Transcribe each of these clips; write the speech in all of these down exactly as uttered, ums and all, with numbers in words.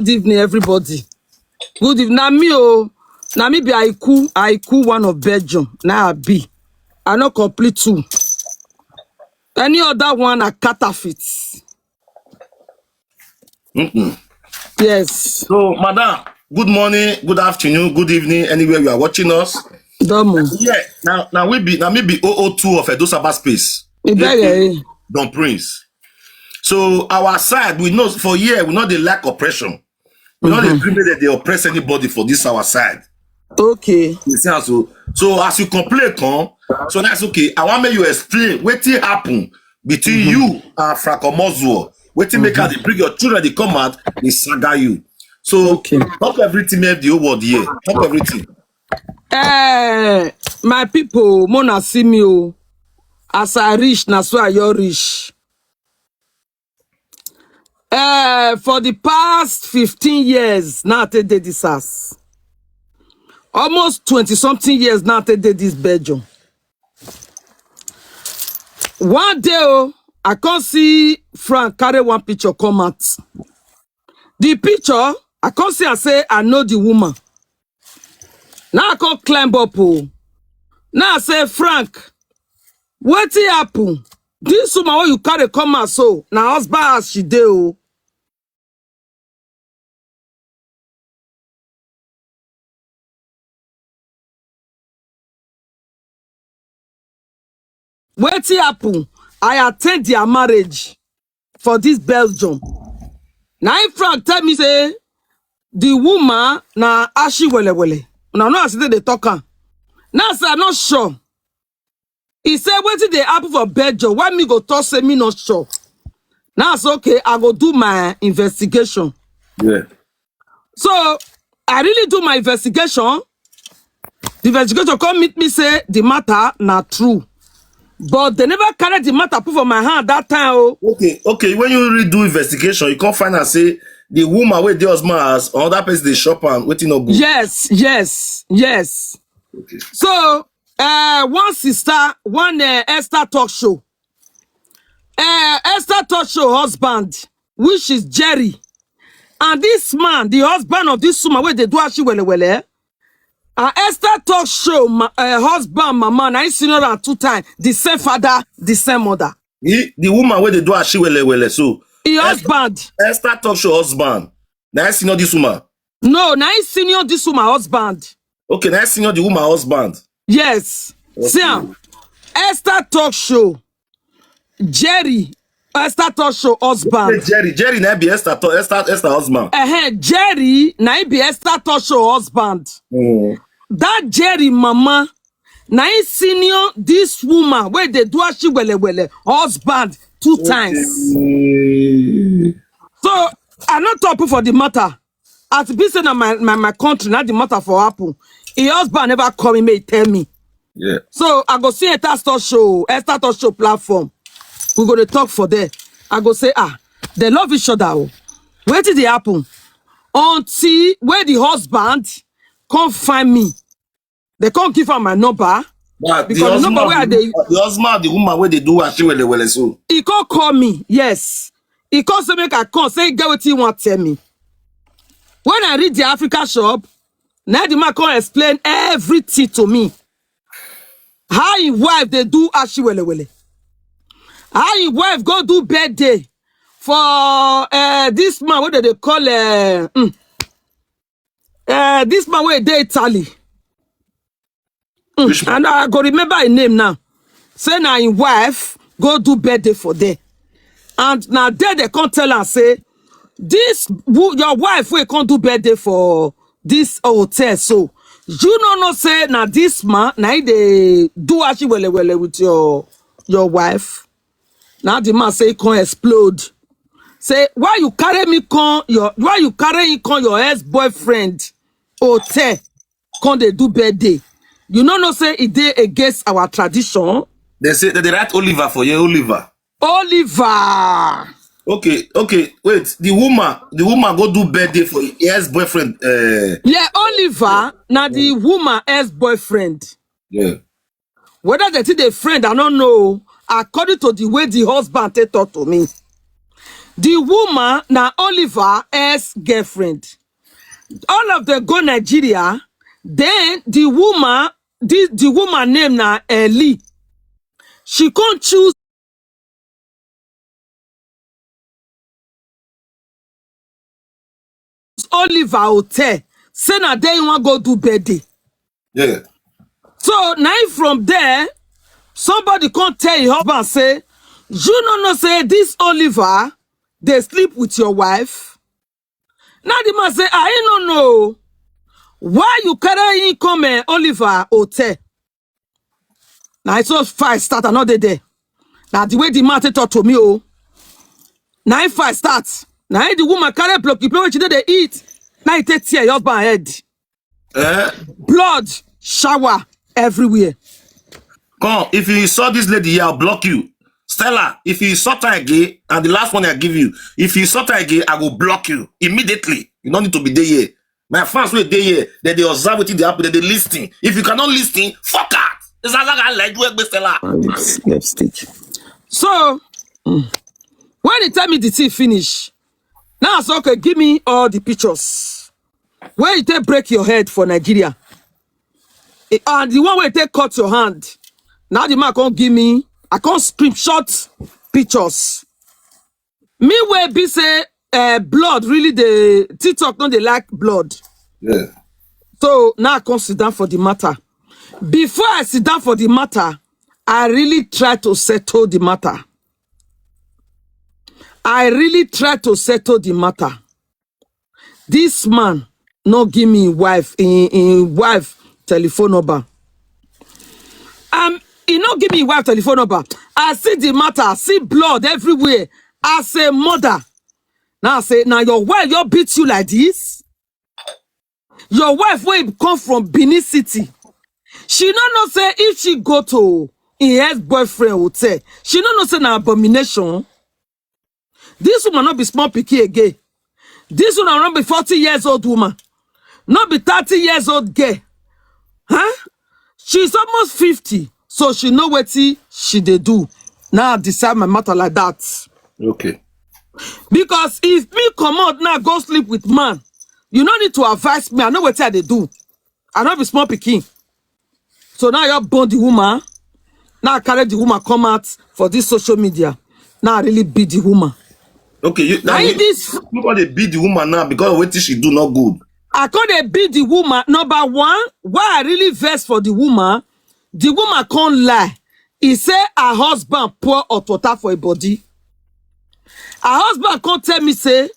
Good evening, everybody. Good evening. Na me o. Na me be Aiku. Aiku, one of Belgium. Na I be. I no complete two. Any other one are counterfeits. Mm-mm. Yes. So, madam, good morning, good afternoon, good evening, anywhere you are watching us. Domo. Yeah, now now we be now me be O O two of Edo Sabbath space. Ibere. Don Prince. So our side, we know for here, we know they lack oppression. We know they agree that they oppress anybody for this our side. Okay. You see how so so as you complain, come, so that's okay. I want make you explain what thing happen between you and Franco Mozuo. What thing make her they bring your children, they come out, they saga you. So Okay. Talk everything, make the whole world here. Talk everything. Eh, my people, mona see me o. As I reach, na so I your reach. Eh, for the past fifteen years, now I take dey this house. Almost twenty something years now I take dey this Belgium. One day, oh, I can't see Frank carry one picture come out. The picture, I can't see. I say I know the woman. Now I can't climb up. Oh, now I say, Frank, what happen? This woman wey you carry come out so, na husband as she dey o. Wetin happen? I attend their marriage for this Belgium. Na him Frank tell me say the woman na ashi wele wele. Una know as they dey talk am. Now say I not sure. He say wetin dey happen for Belgium. Why me go talk say me not sure? Now say okay, I go do my investigation. Yeah. So I really do my investigation. The investigation come meet me say the matter na true, but they never carry the matter put for my hand that time. Oh, Okay, okay. When you read do investigation, you can't find and say the woman with the husband as another person they shop and waiting no good. Yes, yes, yes. Okay. So uh, one sister, one uh, Esther talk show. Uh, Esther talk show husband, which is Jerry, and this man, the husband of this woman, where they do ashi wele wele. And Esther talk show ma, uh, husband, mama, na him senior am two times, the same father, the same mother. He, the woman where they do ashi wele wele. So His Esther, husband. Esther talk show husband. Now I senior this woman. No, na him senior this woman husband. Okay, now I senior the woman husband. Yes. See am. Esther talk show. Jerry. Esther talk show husband. Hey, Jerry, Jerry now be Esther, to, Esther, Esther husband. Uh-huh. Jerry, na him be Esther talk show husband. Mm. That Jerry mama, na him senior this woman where they do ashi wele wele husband two times. Mm. So I not talk for the matter. As be say na my, my, my country, not the matter for happen. His husband never call me, may he tell me. Yeah. So I go see Esther Talk Show, Esther Talk Show platform. We go to talk for there. I go say, ah, they love each other. Oh. Where did it happen? Until where the husband come find me. They can't give her my number. But Because the number where the, they- the husband, the woman where they do ashi wele wele so. He can't call me. Yes. He can't say make I come. Say get what he want tell me. When I read the Africa shop, now the man can explain everything to me. How his wife they do ashi wele wele. How his wife go do birthday for uh, this man, what do they call uh, mm, uh, this man where they Italy. Mm, Which man? And I go remember his name now. Say now his wife go do birthday for there. And now there they can't tell her say this wo- your wife will can't do birthday for this hotel. So you no know say now this man now they do ashi wele wele with your your wife. Now the man say he can't explode. Say why you carry me come your why you carry him come your ex-boyfriend hotel come they do birthday. You no know say it dey against our tradition. They say that they write Oliver for you, Oliver. Oliver. Okay, okay, wait. The woman, the woman go do birthday for his boyfriend. Uh, Yeah, Oliver, now the woman ex-boyfriend. yeah. Whether they think they friend, I don't know. According to the way the husband they talk to me. The woman na Oliver ex girlfriend. All of them go Nigeria. Then the woman, the, the woman name na Eli. She come choose Oliver Hotel. Say na there you wan go do birthday. Yeah. So now from there, somebody come tell your husband say, you no know say this Oliver dey sleep with your wife. Now the man say, I no know. Why you carry him come eh, Oliver Hotel? Now it's so far start another day. Now the way the man take talk to me, oh. Now if I start, now the woman carry block, you play what you dey eat. Now you take tear your husband head. Eh? Blood shower everywhere. Come, if you insult this lady here, I'll block you. Stella, if you insult her again, and the last one I give you, if you insult her again, I will block you immediately. You don't need to be there here. My fans will dey here. They dey observe wetin dey happen. They dey listen. If you cannot listen, fuck out. It's as I like you, Stella. Lipstick. So, mm, when they tell me the thing finish, now I say, okay, give me all the pictures. Where you take break your head for Nigeria? Eh, and the one where you take cut your hand. Now the man can't give me, I can't screenshot pictures. Me wey be say uh, blood really the TikTok no dey like blood. Yeah. So now I come sit down for the matter. Before I sit down for the matter, I really try to settle the matter. I really try to settle the matter. This man no give me him wife, him, him wife telephone number. Um, he no give me him wife telephone number. I see the matter, see blood everywhere. As a mother, now I say, now your wife, your beat you like this. Your wife wey come from Benin City, she no know say if she go to him ex-boyfriend hotel, she no know say na abomination. This woman no be small pikin again. This woman no be forty years old woman, no be thirty years old girl. Huh? She's almost fifty, so she know wetin she dey do. Now I decide my matter like that. Okay. Because if me comot now go sleep with man, you no need to advise me. I know wetin I dey do. I no be small pikin. So now you burn the woman. Now I carry the woman come out for this social media. Now I really beat the woman. Okay, you now I you, this you gonna beat the woman now because of what she do not good. I come dey beat the woman. Number one, why I really vex for the woman, the woman can't lie. He say her husband pour hot water for her body. Her husband can't tell me say,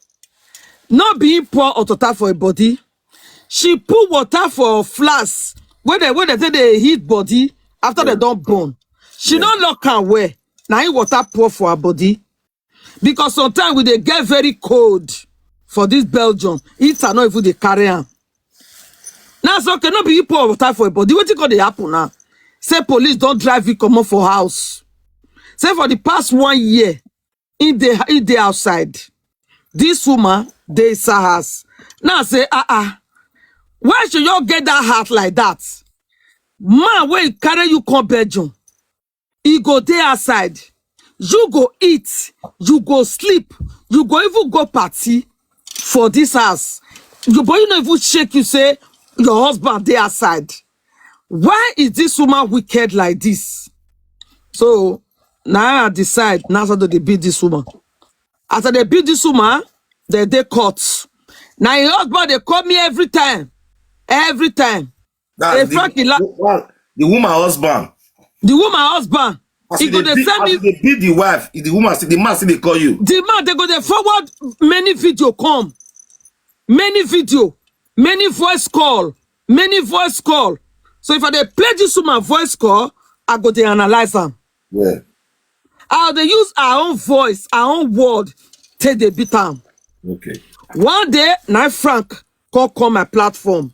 no be him pour hot water for her body. She put water for flask wey dem wey dem take dey heat body after dem don burn. She no lock am well. Na him water pour for her body. Because sometimes we dey get very cold for this Belgium. Heater no even dey carry am. Now say okay, no be him pour water for her body. Wetin come dey happen now? Say police don drive him comot for house. Say for the past one year, he dey he dey outside. This woman dey inside house. Now say, ah ah, why should you get that heart like that? Man wey carry you come Belgium, he go dey outside. You go eat, you go sleep, you go even go party for this house. You but you no even shake you say your husband dey outside. Why is this woman wicked like this? So now I decide now so they beat this woman. As they beat this woman, they dey court. Now your husband they call me every time, every time. That's Hey, the, Frankie, la- the, the woman husband. The woman husband, As he you go dey dey beat, send as me you dey beat the wife, the woman, the man still dey call you. The man they go dey forward many video come, many video, many voice call, many voice call. So if I dey play this woman voice call, I go dey analyze am. Yeah. I dey use her own voice, her own word, take dey beat am. Okay. One day, na Frank come come my platform.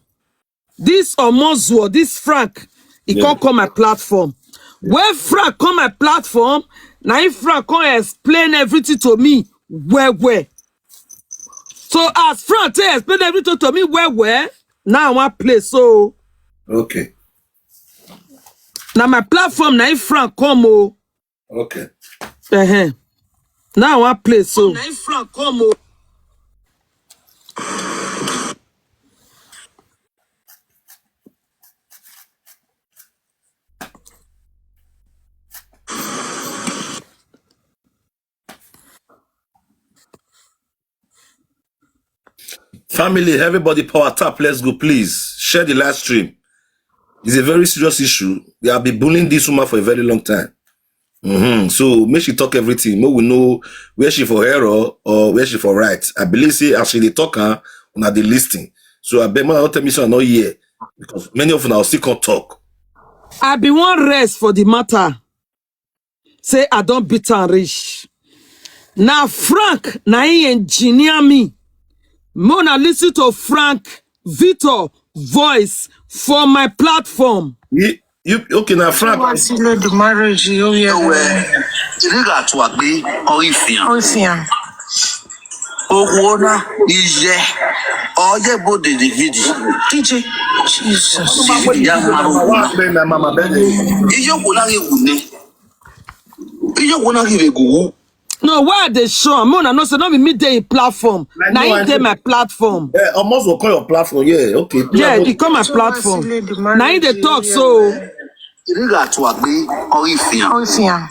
This Omozuo, this Frank, he Yeah. come come my platform. When Frank come my platform, na him Frank come explain everything to me well well. So as Frank take explain everything to me well well, now I wan play. So Okay. na my platform, na him Frank come o. Okay. Uh-huh. Now I wan play so. Na if Frank come o. Family, everybody power tap, let's go, please. Share the live stream. It's a very serious issue. They have been bullying this woman for a very long time. Mm-hmm. So make she talk everything. Make we know where she for error or where she for right. I believe say as she dey talk, huh, una dey listen. So I beg, man, don't tell me so I no hear, because many of una still can't talk. I be one rest for the matter. Say I don't beat and reach. Now Frank, now he engineer me. Mona listen to Frank Victor voice for my platform. You, you okay now, Frank? Wá sílé the marriage yóò yẹ. Ẹ̀wẹ̀, ìrírà tó àgbé ọrí ìfihàn. Ó fi hàn. Owó ná iye ọjọ́ ìbòdè David. DJ Jesus. David ya márùn ún. Why play my mama birthday? Iye òkú náà rí wù ní. Iye òkú náà rí rẹ̀ gùn wù. No, why I dey show am? Mona know say no be me dey in platform. Like Na no, him I dey think- my platform. Eh, almost will call your platform. Yeah, okay. Yeah, Play he come my Wá platform. sílé the Na him dey marriage talk yóò so. yẹ. Ìrírà tó àgbé ọrí ìfihàn. Ó fi hàn.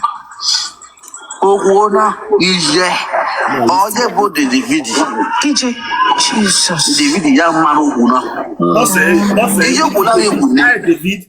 Owó ná iye ọjọ́ ìbòdè David. DJ Jesus. David ya márùn ún náà. Don't say, don't say. Iye òkú náà rí wù ní. Hi, David.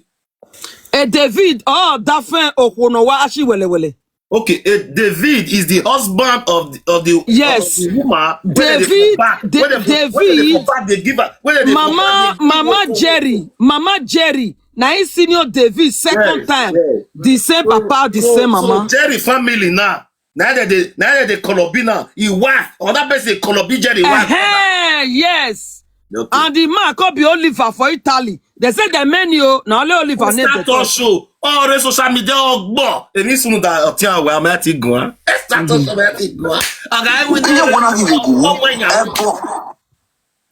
E David, oh, dafen okwono wa ashi wele wele. Okay, eh, David is the husband of the, of the, Yes. of the woman. When they David, come back, Da- when they, when they David, come back, they give her. When they come Mama, back, they give Mama her. Jerry, Mama Jerry. Na him senior David second Yes, time. yes. The same papa, the So, same so mama. Jerry family now. Now that they, now that they Colombina, he wife, another person Colombina Jerry wife. Ehe, yes. Okay. And the man come be Oliver for Italy. They say the many o, na only Oliver name they Status talk. Show. Ọ̀rẹ́ social media ọgbọ. Èmi sunu da ọtí àwọn àmì àti gùn án. Status Show àti gùn án. Ọ̀gá ẹ̀wọ̀n Iye òkú náà rí rẹ̀ gùn wù. Ẹ bọ̀.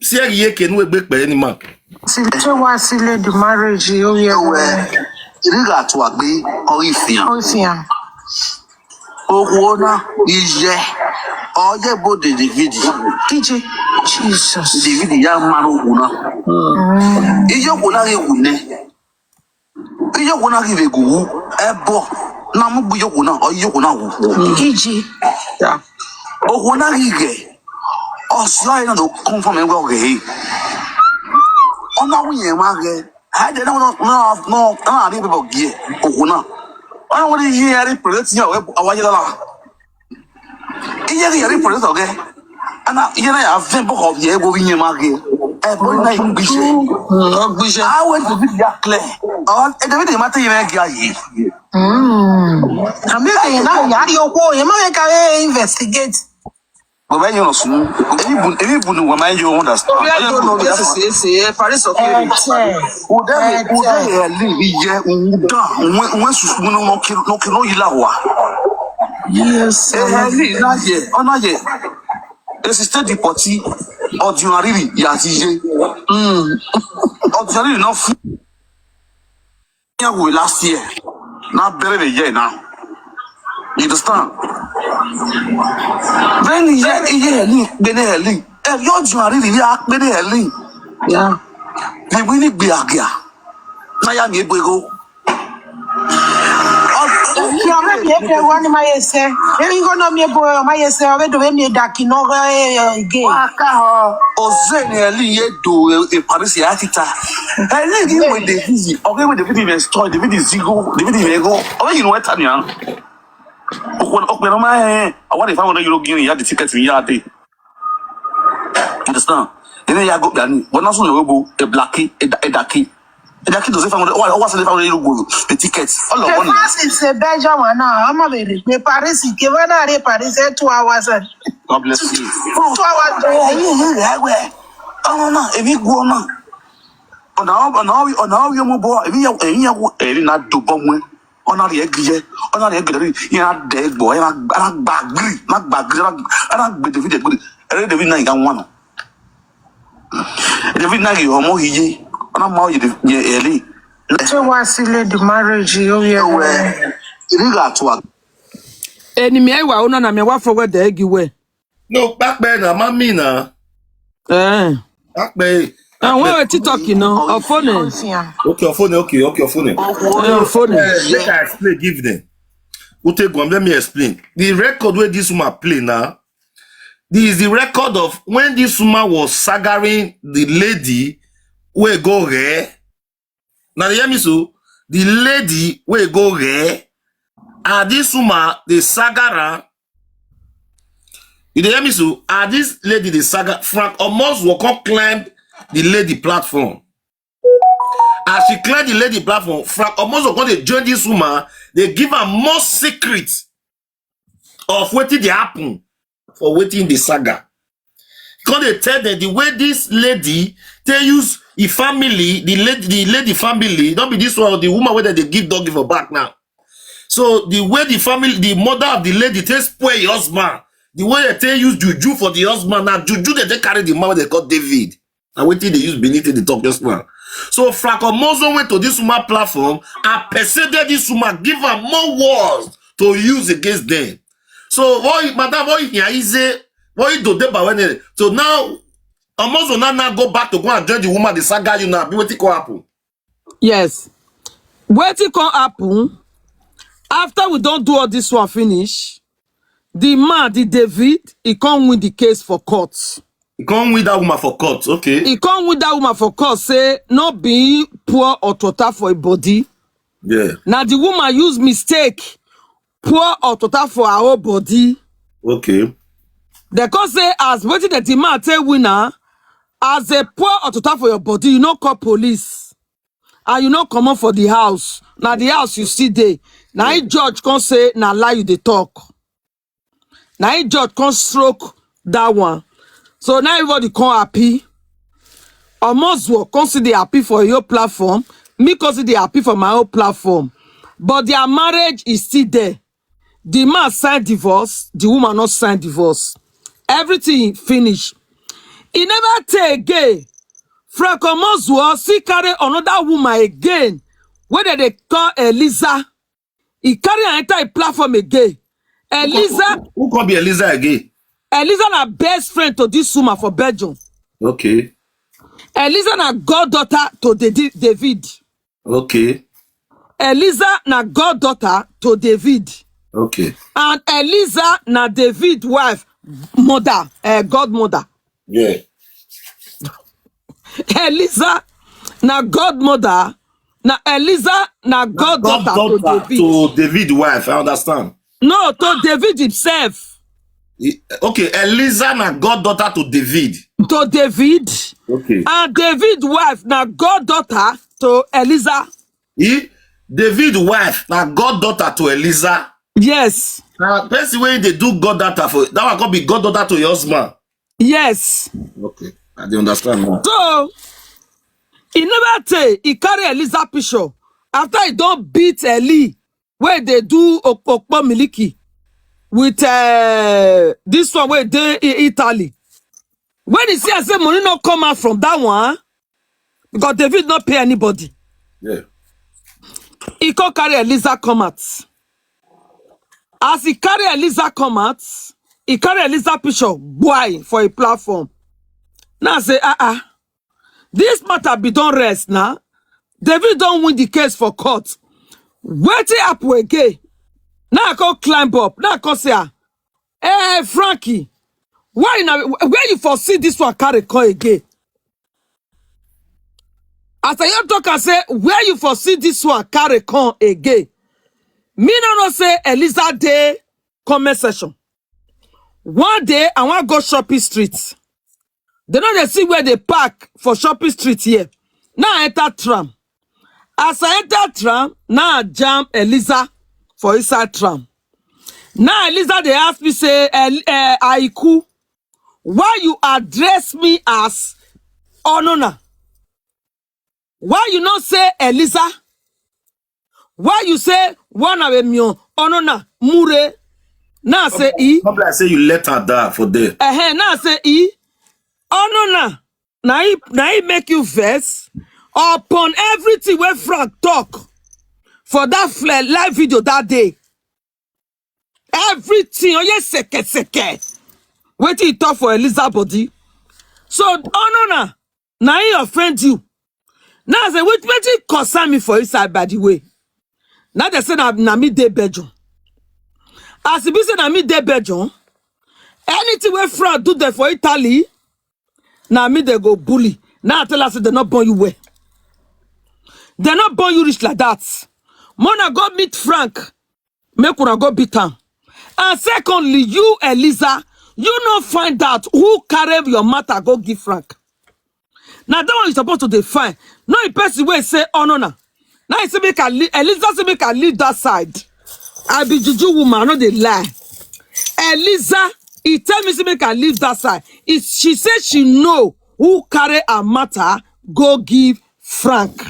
Sí ẹ̀rí yé kẹ́nu ẹgbẹ́ pẹ̀lú ni mà. Ṣé wá sílé the marriage yóò yẹ. Ẹ̀wẹ̀, ìrírà tó àgbé ọrí ìfihàn. Ó fi hàn. Owó ná iye ọjọ́ ìbòdè David. DJ Jesus. David ya márùn ún náà. Iye òkú náà rí wù ní. Iye òkú náà rí rẹ̀ gùn wù. Ẹ bọ̀. Náà mú gbé iye òkú náà, ọ iye òkú náà wù. DJ. Owó náà rí rẹ̀. Ọ̀sùn ayé náà ló kún fún mi wọ́n rẹ̀ yìí. Ọmọ àwọn yẹn máa rẹ̀. Àìjẹ́ náà wọ́n náà náà náà rí bẹ̀bọ̀ gíẹ̀ òkú náà. Wọ́n náà wọ́n ní yé ẹ̀rí pẹ̀lú ti yàn wẹ́ àwọn ayé lára. Iye rí ẹ̀rí pẹ̀lú sọ̀gẹ́. Ana iye náà yà fẹ́ bọ́kọ̀ yẹ wo yẹn máa rẹ̀. Ẹ bọ́ iná yìí gbíṣẹ́. Gbíṣẹ́. Àwọn èdè bí yà kílẹ̀. Àwọn èdè bí yà máa tẹ̀yìn náà gíga yìí. Àmì kẹ̀yìn náà yà á rí oko yẹn má yẹ ká yẹ investigate. Baba yẹn lọ sùn. Èmi bù èmi bù ni wọ́n máa ń yọ understand. Orí ẹjọ́ lórí ẹsẹ̀ ṣe é ṣe é Paris of Paris. Ude ude eli iye uda nwe nwe susu nwe no kiro no kiro yila wa. Yes. Eli na ye ona ye. Esi stay the party. Ordinary ya ti ye. Ordinary na fu. Ya we last year. Na bere the year now. You understand? Then ye ye eli bene eli. E yo ju ariri ya bene eli. Yeah. Ni we ni gbe agia. Na ya mi egbego. Ki ame mi ebe wa ni ma yese. Eri go no mi ebo ma yese. Obe do mi daki no ge. Ozeni eli ye do e Paris ya tita. Eli gi we de busy. Oge we de busy me store de busy zigo de busy me go. Oge you know what time ya. Okwe okwe no ma eh. Awa de five hundred euro gini ya the ticket ya de. Understand? Ene ya go gani. Bona so no bo e blacky e daki. E daki do se five hundred. Wa wa se five hundred euro go the ticket. All of one. Paris is a Belgium one now. I'm a very Paris. Ke va na re Paris e two hours. God bless you. Two hours. Ọmọ náà èmi gbọ́ ọmọ ọ̀nà ọ̀nà ọ̀nà ọ̀nà ọ̀yọ́ mo bọ̀ èmi yẹ èmi yẹ wo èmi náà dò bọ́ mọ́ ọ̀nà rẹ̀ gíjẹ́ ọ̀nà rẹ̀ gíjẹ́ yẹn á dẹ̀ gbọ́ yẹn á gbà gírí má gbà gírí á gbè dèbí dèbí ẹ̀rẹ́ dèbí náà ìgbà wọn nù dèbí náà yìí ọmọ yìí yé ọ̀nà máa yẹ ẹ̀rí. Ṣé wá sílé the marriage yóò yẹ. Ẹ̀wẹ̀ ìrírà tó a. Enemy, I wa ona na me wa forward the egi we. No, back there na mami na. Eh. Back there. And when we talk, you know, of phone. Okay, of phone, okay, okay, of phone. Eh, of phone. Eh, make I explain, give them. Ute Guam, let me explain. The record where this woman play now, this is the record of when this woman was staggering the lady where go there. Now, you hear me so? The lady where go there, and this woman, the sagara, you dey hear me so? And this lady, the saga, Frank Omos will come climb the lady platform. As she climb the lady platform, Frank Omos will come dey join this woman. They give her more secrets of wetin dey happen for wetin the saga. Come dey tell them the way this lady take use the family, the lady, the lady family, don't be this one, the woman where they give doggy for back now. So the way the family, the mother of the lady take spoil your husband, the way they take use juju for the husband, now juju they take carry the man wey they call David. And wetin they use Benin take dey talk just now. So Frank Omozo went to this woman platform and persuaded this woman, give her more words to use against them. So what, madam, what you hear is a what you do dey by when they- so now Omozo now now go back to go and join the woman, the saga you now. Be wetin go happen. Yes. Wetin come happen after we don do all this one finish? The man, the David, he come win the case for court. You can't win that woman for court, okay? He come win that woman for court, say no be pour hot water for a body. Yeah, Now the woman use mistake pour hot water for her whole body. Okay. They come say as wetin the demand take win her, as they pour hot water for your body, you no call police and you no comot for the house. Now the house you see dey. Now him judge come say na lie you dey talk. Now him judge come stroke that one. So now everybody come happy. Omozuo come see the happy for your platform. Me come see the happy for my own platform. But their marriage is still there. The man sign divorce, the woman not sign divorce. Everything finish. He never take again. Frank Omozuo still carry another woman again. Whether they call Eliza, he carry her enter a platform again. Eliza, Who can be Eliza again? Eliza na best friend to this woman for Belgium. Okay. Eliza na goddaughter to the David. Okay. Eliza na goddaughter to David. Okay. And Eliza na David wife, mother, uh, godmother. Yeah. Eliza na godmother. Na Eliza na goddaughter to Goddaughter David. To David wife, I understand. No, to David himself. He- okay, Eliza na goddaughter to David. To David. Okay. And David wife na goddaughter to Eliza. He, David wife na goddaughter to Eliza. Yes. Now, person wey dey do goddaughter for that one can be goddaughter to your husband. Yes. Okay, I dey understand now. So he never take, he carry Eliza picture. After he don't beat Eli, where they do Okpokpo Miliki with uh, this one where they in Italy. When he see, I say money not come out from that one because David not pay anybody. Yeah. He come carry Eliza come out. As he carry Eliza come out, he carry Eliza picture, boy, for a platform. Now I say, ah ah, this matter be don rest now. David don't win the case for court. Wetin happen again? Now I come climb up. Now I come say, ah, hey Frankie, why you now? Where you for see this one carry come again? As I hear talk, I say, where you for see this one carry come again? Me no know say Eliza dey comment section. One day I wan go shopping street. They no dey see where they park for shopping street here. Now I enter tram. As I enter tram, now I jam Eliza for inside tram. Now Eliza they ask me say, El, uh, Aiku, why you address me as Onona? Why you not say Eliza? Why you say one of them Onona Mure? Now I say e. Come like say you let her down for there. Uh-huh, now I say e. Onona, now he now he make you vex upon everything where Frank talk for that fl- live video that day. Everything, oh yes, seke seke. Wetin you talk for Eliza body? So, oh no, na, na he offend you. Now I say, which wetin concern me for inside, by the way? Now they say na, na me dey Belgium. As e be say na me dey Belgium, anything wey France do there for Italy, na me they go bully. Now I tell her say they not born you well. They not born you rich like that. Mona go meet Frank, make una go beat am. And secondly, you, Eliza, you no find out who carry your matter go give Frank. Now that one you supposed to define. No, a person wey say, oh no, no. Now you say make I leave, Eliza say make I leave that side. I be juju woman, I no dey lie. Eliza, he tell me say make I leave that side. He, she say she know who carry her matter go give Frank.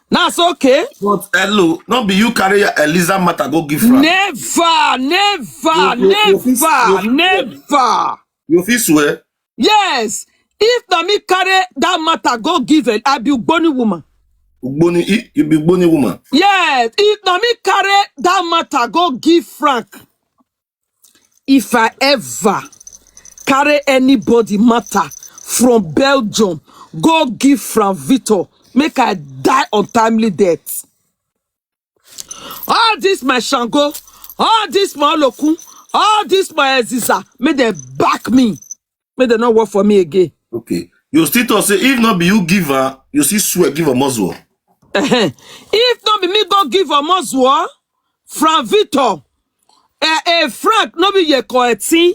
That's okay. But hello, no be you carry your Eliza matter go give Frank. Never, never, You- you- you fit- never, you- never. You fit swear. Yes. If na me carry that matter go give her, I be Ugboni woman. Ugboni, you- you be Ugboni woman. Yes. If na me carry that matter go give Frank, if I ever carry anybody matter from Belgium go give Frank Victor, make I die untimely death. All this my Shango, all this my Olokun, all this my Eziza, make them back me. Make them not work for me again. Okay. You still talk say if not be you give her, you see swear give her Muslim. Ehen. If not be me go give her Muslim, Frank Victor, eh, eh, Frank, no be ye koeti.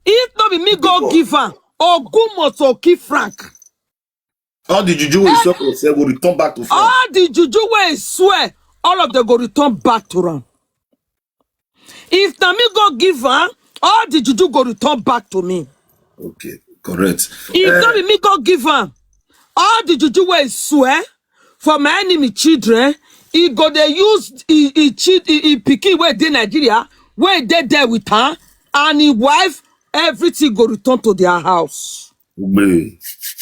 If not be me go give her, Ogumoto kill Frank. All the juju will suffer yourself will return back to Frank. All the juju wey swear, all of them go return back to am. If na me go give am, all the juju go return back to me. Okay, correct. If Eh, no be me go give am, all the juju wey swear for my enemy children, he go dey use he, he, cheat, he, he pikin wey dey Nigeria, wey dey there with her, and his wife, everything go return to their house Ugbe.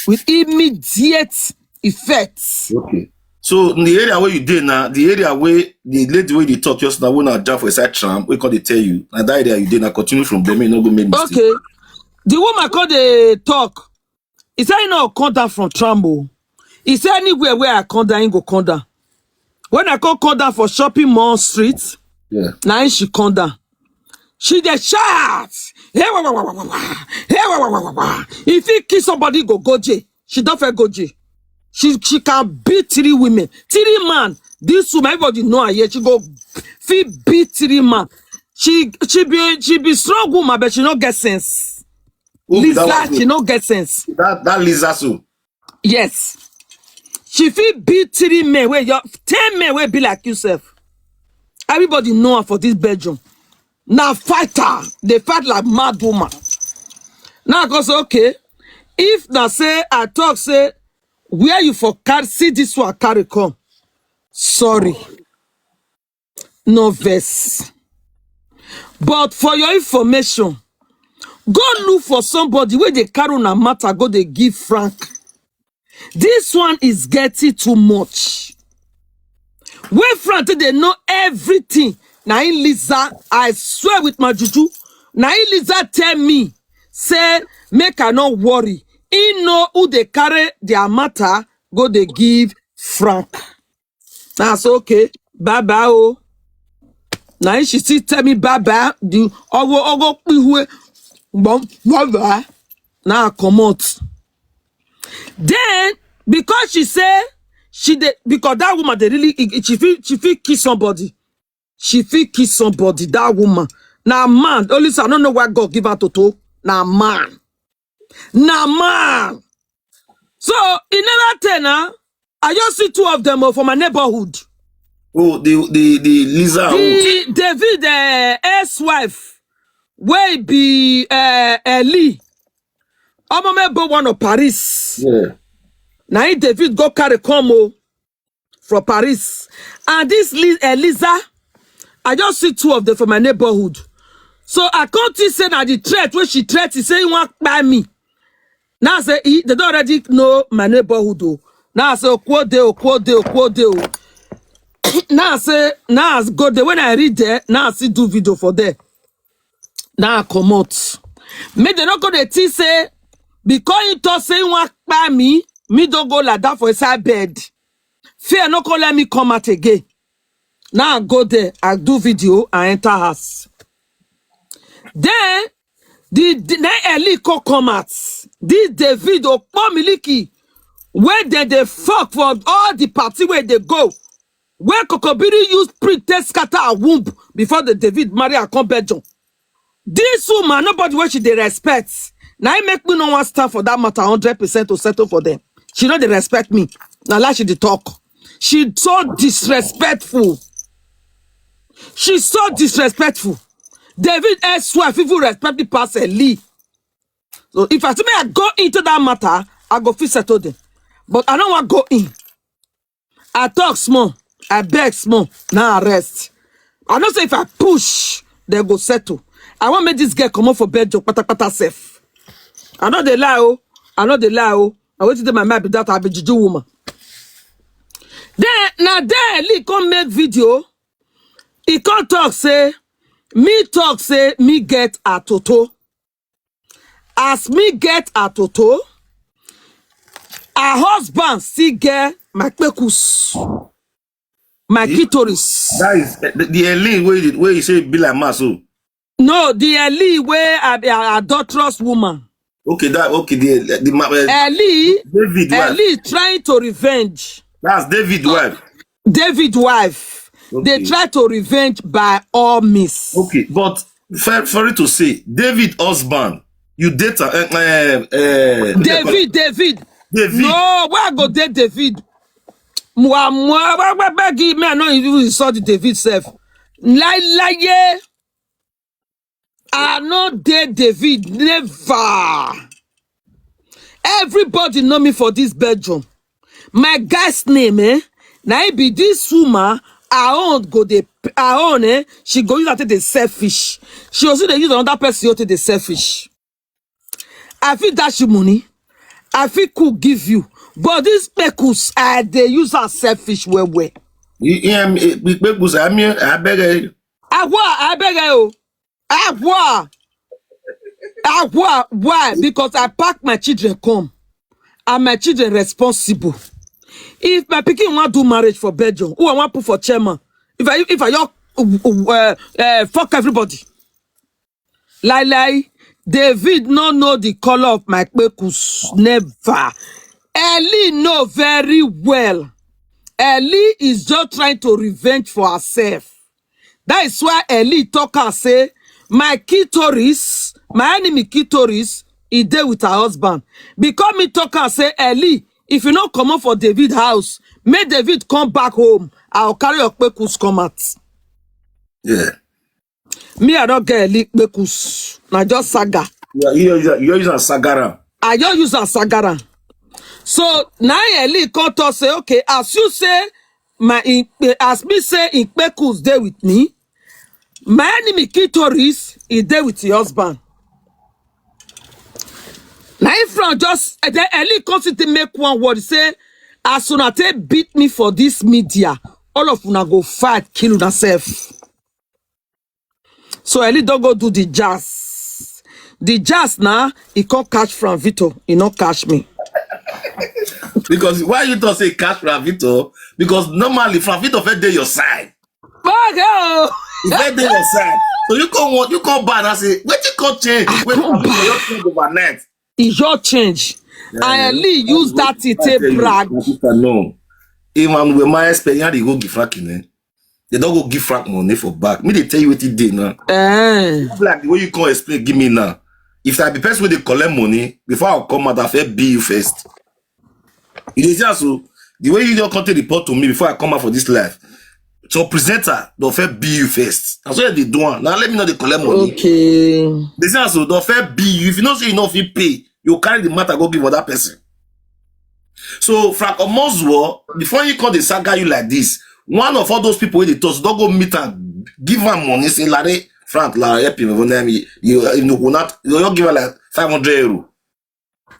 with immediate effect. Okay. So in the area where you dey now, the area where the lady where they talk just now, when I jump for inside tram, we call they tell you. Now that area you dey now, continue from there, may not go make mistake. Okay. The woman come dey talk. He say he no come down from tram o. He say anywhere where I come down, he go come down. When I come come down for shopping mall street, Yeah. na him she come down. She dey shout, hey wa wa wa wa wa wa, hey wa wa wa wa wa. If he kiss somebody, go go jail. She don't fair go jail. She she can beat three women, three man. This woman, everybody know her here. She go fit beat three man. She she be she be strong woman, but she no get sense. Who be that Lisa, one? She no get sense. That that Lisa so. Yes. She fit beat three men wey your ten men wey be like yourself. Everybody know her for this Belgium. Now fighter, they fight like mad woman. Now I go say, okay, if na say I talk say where you for carry see this one carry come, sorry, no vex. But for your information, go look for somebody wey dey carry una matter go dey give Frank. This one is getting too much. When Frank take dey know everything, na him Lisa, I swear with my juju, na him Lisa tell me say make I no worry. He know who dey carry their matter go dey give Frank. That's okay. Bye bye o. Now she still tell me bye bye. The ogo ogo pihue. Bye bye. Now I comot. Then because she say she dey, because that woman dey really, she fit she fit kill somebody. She fit kill somebody. That woman. Now man, only say I don't know why God give her toto. Now man. Now man. So he never tell her. I just see two of them, oh, for my neighborhood. Oh, the the the Lisa. Oh. The David uh, ex-wife wey be uh, uh, Lee. Omomebo one of Paris. Yeah. Na him David go carry come o from Paris. And this Li- uh, Lisa, I just see two of them for my neighborhood. So I can't think say na the threat wey she threat is say he wan kpai me. Now I say he, they don't already know my neighborhood o. Now I say okwode okwode okwode o. Now I say, now I go there. When I read there, now I see do video for there. Now I comot. Make dem no go dey think say, because he talk say he wan kpai me, me don go like that for inside bed. Fear no come let me come out again. Now I go there, I do video, I enter house. Then the, the then Eli come come out. This David Okpomiliki, wey dem dey fuck for all the party wey dey go, wey Kokobiri use prick take scatter her womb before the David marry her come Belgium. This woman, nobody wey she dey respect. Na im make me no wan stand for that matter hundred percent to settle for them. She no dey respect me. Na lie she dey talk. She so disrespectful. She's so disrespectful. David ex-wife even respect me pass Eli. So if I say make I go into that matter, I go fit settle them. But I no wan go in. I talk small, I beg small, now I rest. I know say if I push, dem go settle. I wan make this girl comot for bed, patapata sef. I no dey lie o, I no dey lie o. Na wetin dey my mind be that, I be juju woman. Then na there Eli come make video. He come talk say, me talk say me get atoto. As me get atoto, her husband still get my kpekus, my clitoris. That is eh, the, the Eli wey you- wey you say be like man so. No, the Eli wey I be an adulterous woman. Okay, that okay. The the ma- eh, Eli, David wife. Eli trying to revenge. That's David wife. David wife. They Okay. Try to revenge by all means. Okay, but fair, sorry to say, David husband, you date uh, uh, uh, David, David. David. No, where I go date David? Mwa mwa where where beg him, me I no even saw the David self. Lie lie. I no date David, never. Everybody know me for this Belgium. My guy's name, eh? Now it be this woman. Her own go dey her own, eh? She go use that take dey selfish. She also dey use another person to dey selfish. I fit dash you money. I fit cook give you. But this pekus, I dey use her selfish well well. You hear me? Pekus, I mean, I beg you. Awa, I beg you. Awa. Awa, why? Because I pack my children come. And my children responsible. If my pikin want do marriage for Belgium, who I want put for chairman? If I if I uh, uh, fuck everybody. Lie lie, David no know the color of my kpekus. Never. Eli know very well. Eli is just trying to revenge for herself. That is why Eli talk and say, my clitoris, my enemy clitoris, he dey with her husband. Because me talk and say, Eli, if you no comot for David house, make David come back home. I'll carry your kpekus come out. Yeah. Me, I don't get Eli kpekus. Na just saga. Yeah, you you you use a sagara. I just use a sagara. So now Eli come talk say, okay, as you say, my in, as me say in kpekus dey with me, my enemy clitoris is there with your husband. Now if from just eh, then Eli come sit make one word say, as una take beat me for this media, all of una go fight, kill una self. So Eli don't go do the jazz. The jazz now, he can't catch Frank Vito. He not catch me. Because why you don't say catch Frank Vito? Because normally Frank Vito fit dey your side. Fuck hell. He fit dey your side. So you come want you come back and say, what you come change? Wait, Frank Vito, you change overnight. It's your change. And Eli use that to take brag. No. Even when my experience, they go give Frank in. They don't go give Frank money for back. Me, they tell you what he did now. Eh. Like the way you can't explain, give me now. If I be person wey dey collect money, before I come out, I first be you first. You dey see am so the way you don come take report to me before I come out for this life. So presenter, don first be you first. Na so dem dey do am. Now let me know dey collect money. Okay. Dey see am so don first be you. If you know say you no fit pay, you carry the matter go give other person. So Frank Omozuo, before he come dey saga you like this, one of all those people wey dey talk, don go meet am, give am money, say, Larry, Frank, la help him. When you you you know not you just give am like five hundred euro.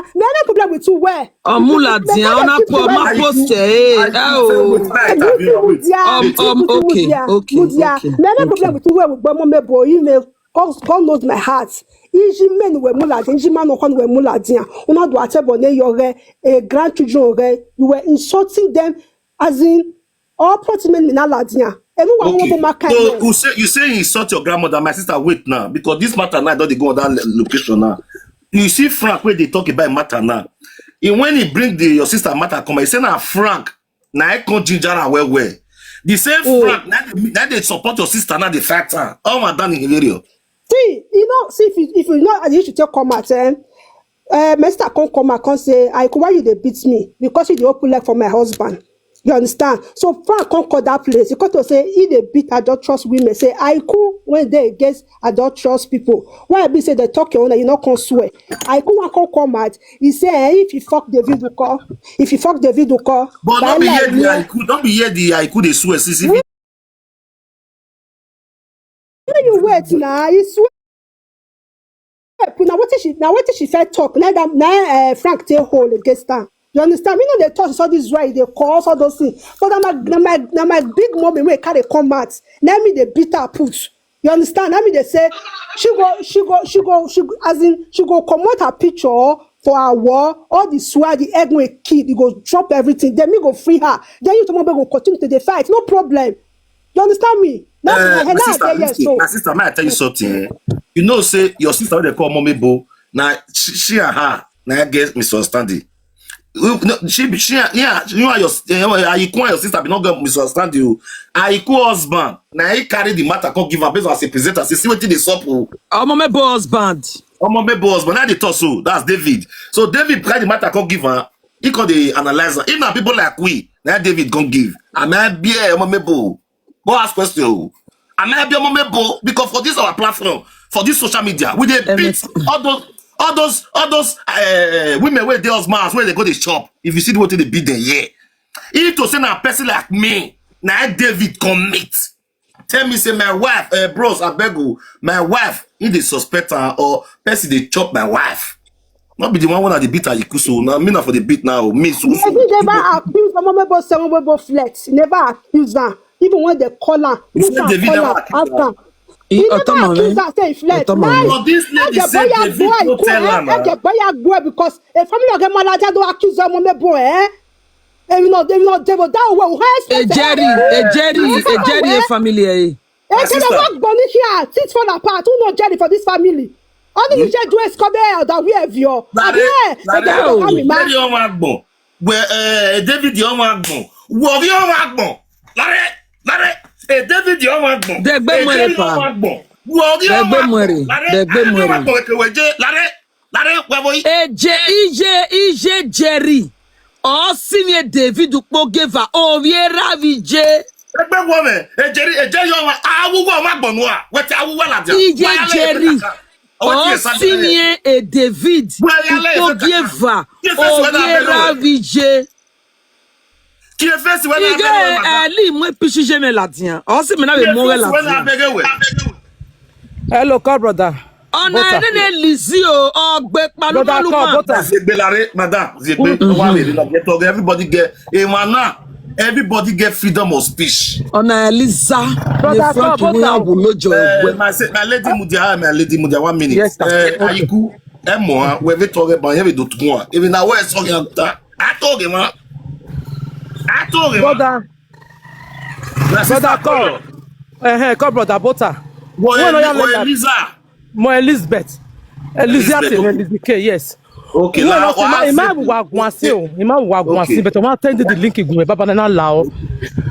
Mudia. Me no problem with you where. Ọmụladịa, ọ na-akpọ ma post, eh, eh, oh. Mudia. Um, um, okay, okay, okay. Me no problem with you where we gbọmọ me boy email. God, God knows my heart. Iji men were Muladịa, Iji man okwan were Muladịa. Una do atebo ne your eh, grandchildren, eh, you were insulting them as in all protein men in Aladia. Everyone Okay. want to make So you say you say you insult your grandmother, my sister. Wait now, because this matter now don dey go on that lo- location now. You see Frank, wey dey talk about matter now. He, when he bring the, your sister matter come, he say na Frank, na I come ginger am well well. The same Mm. Frank, na dey, na dey support your sister, na dey fight her. Oh, madam Hilario. See, you know, see if you, if you know, you should take come out. Eh? Uh, my sister come come out, come say, "I, why you dey beat me? Because you dey open leg for my husband." You understand? So Frank come call that place. He come to say he dey beat adulterous women. Say, "I cool when they against adulterous people. Why I be say they talk your own and you not come swear?" I cool one come come out. He say, eh, "If you fuck David Uko, if you fuck David Uko, But by don't be life, here the yeah." Aiku, don't be here the Aiku dey swear. C C V. When you wait now, he swear. Now what she, now what she felt talk? Now that, now uh, Frank take hold against her. You understand? Me know they talk, so this is why they cause all those things. But I'm a, na my, na my big mommy wey carry come out. Let me they beat her put. You understand? Let me they say she go, she go, she go, she go, as in she go comot her picture for her wall. All the swear, the egg wey kid, he go drop everything. Then me go free her. Then you tomorrow go continue to the fight. No problem. You understand me? Now Uh, uh, my now sister, I dey here listen, so. My sister, may I tell you something? Eh? You know, say your sister wey they call Mommy Bo. Now she, she and her now get misunderstanding. You know, she, be- she, and- yeah, you and your, eh, Aiku and your sister be not get misunderstanding. Oh. Aiku husband, now he carry the matter, come give her based on as a presenter. Say, "See wetin dey sup, oh." Omomebo husband. Omomebo husband, now they talk so. That's David. So David carry the matter, come give her. He come dey analyze her. If na people like we, now David come give. Am I beer Omomebo? Go ask question. Oh. Am I beer Omomebo? Because for this our platform, for this social media, we dey beat Everything. all those, all those, all those uh, women wey dey husbands, where they go dey shop. If you see the way they beat them, yeah. If to say na person like me, now David come meet. Tell me, say my wife, uh, bros, I beg you, my wife, if they suspect her or person they chop my wife. Not be the one when I dey beat her, you so now me na for the beat now, me so so. David never accuse Omomebo, say Omomebo flex. He never accuse her. Even when they call her, You look say and David call never her, accuse ask her. her. He I never Otoma, accuse man. Her, say he flex. Otoma, Now, man. But this lady Ege say Boya David Boy, no cool, tell eh? her now. Ege Boya Boy, because a family of Malata don't accuse Omomebo, eh? They will not, they will that way. How A Jerry, a Jerry, a Jerry, a family. Eh. Eh, My can sister. Work money here, things fall apart. Who know Jerry for this family? Only you should do is come here, the way of your. Lare, Yeah, Lare, they don't come Oh. with man. Jerry ọmọ agbọ̀n. Wẹ ẹ David ọmọ agbọ̀n. Wọ̀rí ọmọ agbọ̀n. Lare, Lare, ẹ David ọmọ agbọ̀n. Dẹgbẹ́ Ẹ mọ̀rẹ́ Jerry pa. ọmọ agbọ̀n. Wọ̀rí ọmọ Dẹgbẹ́ agbọ̀n. mọ̀rẹ́, Lare, dẹgbẹ́ Lare ọmọ mọ̀rẹ́. agbọ̀n kẹwẹ́ jẹ́. Lare, Lare, wẹ bọ yìí. Eje, ije, ije, Jerry. Ọ si ni David kpogeva, oviera vije. Ẹgbẹ́ wọ mẹ́, ẹ Jerry, ẹ Jerry ọmọ, awúwọ́ ọmọ agbọ̀n nù à. Wẹ́tẹ̀ awúwọ́ làjà. Ije Jerry. Ọ si ni e David kpogeva, oviera vije. Kí ẹ fẹ́ sí wẹ́n Ige ali mwe pishi jeme ladian. Ọ si mi na be more ladian. Hello, call brother. Ọ̀nà ẹni ni Lizzie o, ọgbẹ́ Brother, call, palúmọ́lúmọ́. Brother. Zegbe lare, madam, zegbe. Wa le la get talk. Everybody get a man now. Everybody get freedom of speech. Ọ̀nà Eliza. Brother, Ni Frank call, ni brother. Abu lójó Uh, ẹgbẹ́. my, se- my lady Mudia, my lady Mudia, one minute. Yes, sir. Uh, Okay. Aiku, Emo, we be talk about here we do tun. Even now where so yam ta. I talk him, man. I talk him. Brother, My sister brother, call. Eh, eh, call brother, brother. Boy, Wọ́n lọ yá boy, lẹ́yìn. Eliza. Mo Elizabeth. Elizabeth, Elizabeth, okay. Elizabeth, yes. Okay, Wọ́n now lọ sí ma- what ìmá happened? wà gùn àsí o, ìmá wà gùn àsí, Okay. but wọ́n á tẹ́ndì the link gùn ẹ̀ bàbá náà là ọ́.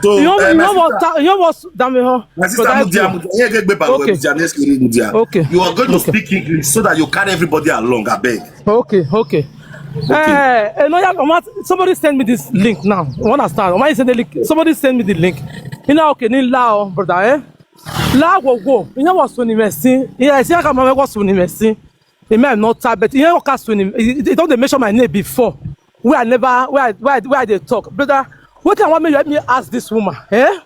So, Ìyọ́n uh, my ìyọ́n wọ sister, ta ìyọ́n wọ dàmì hàn. my sister, Brother, Mudia, go. Mudia, yeah, get back, Okay. Mudia, next week, Mudia. Okay. You are going to Okay. speak English so that you carry everybody along, I beg. Okay, okay. Eh, eh, no, yeah, ọmọ, somebody send me this link now. You understand? Ọmọ, you send the link. Somebody send me the link. You know, okay, ní la o, brother, eh? La wo wo. You know what's funny, Messi? Yeah, I see how come I was funny, Messi. It may not type, but you know what funny. It, it don't they mention my name before. Where I never, where I, where I, where I dey talk, brother. What I want me, let me ask this woman, eh?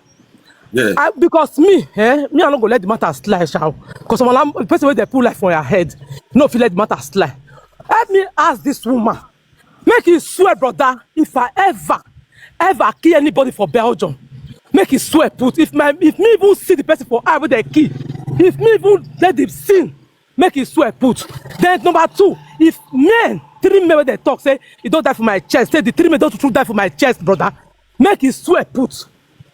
Yeah. I, because me, eh, me, I no go let the matter slide, shall. Because the person where they put life for your head, no, if you let the matter slide. Let me ask this woman. Make you swear, brother, if I ever, ever kill anybody for Belgium, make you swear put. If my, if me even see the person for eye where they kill, if me even let the sin, make you swear put. Then number two, if men, three men where they talk, say, "You don't die for my chest," say, "The three men don't true die for my chest, brother." Make you swear put.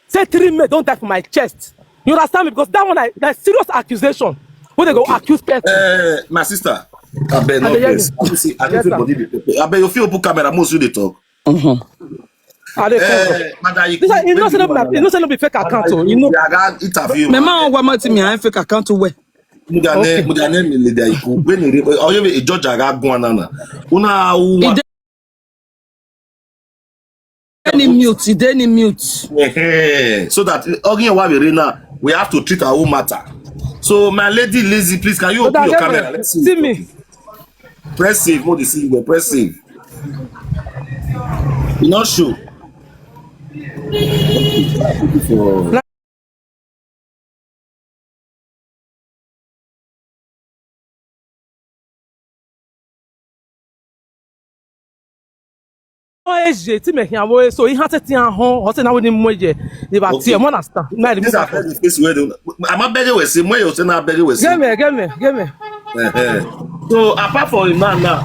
Say, "Three men don't die for my chest." You understand me? Because that one, I, that's serious accusation. When they go accuse person. Uh, my sister, Abeg, no vex. I see, I think everybody dey pepper. Abeg, you fit open camera, most you dey talk. I dey come. Eh, madam, you know say no be fake account o. You know, interview. Me ma wa ma ti mi an fake account o we. Mudane, mudane mi le da iku. When you, oh, you a judge aga go anana. Una uwa. Any mute, e dey any mute. So that again, why we now we have to treat our own matter. So my lady Lizzie, please, can you open your camera? Let's see. See me. Press save, what you see, you press save. You not show. Eje ti me hian wo so ihe tete ahụ ọ sị na wo ni mmụọ eje ni ba tie mo understand na ri mo ka. This is the face where they, I'm not begging we say, where you say na begging we say. Geme, geme, geme. So apart from him now, now,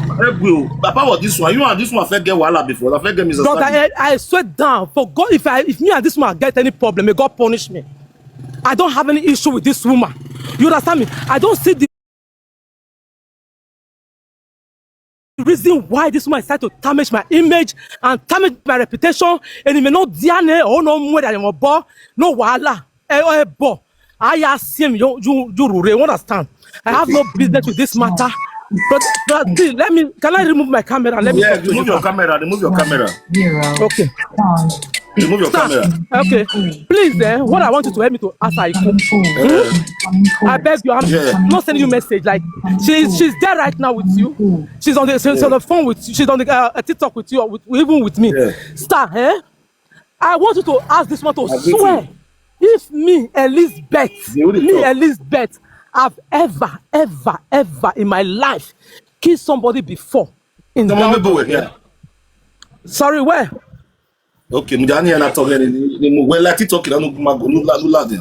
apart from this one, you and this one fit get wahala before, I fit get misunderstanding. Brother, I, I swear down for God, if I, if me and this one get any problem, may God punish me. I don't have any issue with this woman. You understand me? I don't see the reason why this woman is trying to tarnish my image and tarnish my reputation. And it may not diane or no more than your boy, no wahala. Eh, eh, boy. I ask him, you, you, you, you understand? I have no business with this matter. But, but please, let me, can I remove my camera? Let me talk to you now. Yeah, remove your camera, remove your camera. Okay. Remove your camera. Okay. Please, eh, what I want you to help me to ask her, I beg you, I'm not sending you message. Like, she's, she's there right now with you. She's on the, she's on the phone with, she's on the, uh, TikTok with you, or with, even with me. Star, eh? I want you to ask this man to swear. If me, Elizabeth, me, Elizabeth, I've ever, ever, ever in my life killed somebody before in that way. Sorry, where? Okay, mudani ana talk ni ni mo we lati talk na no ma go no la no la de.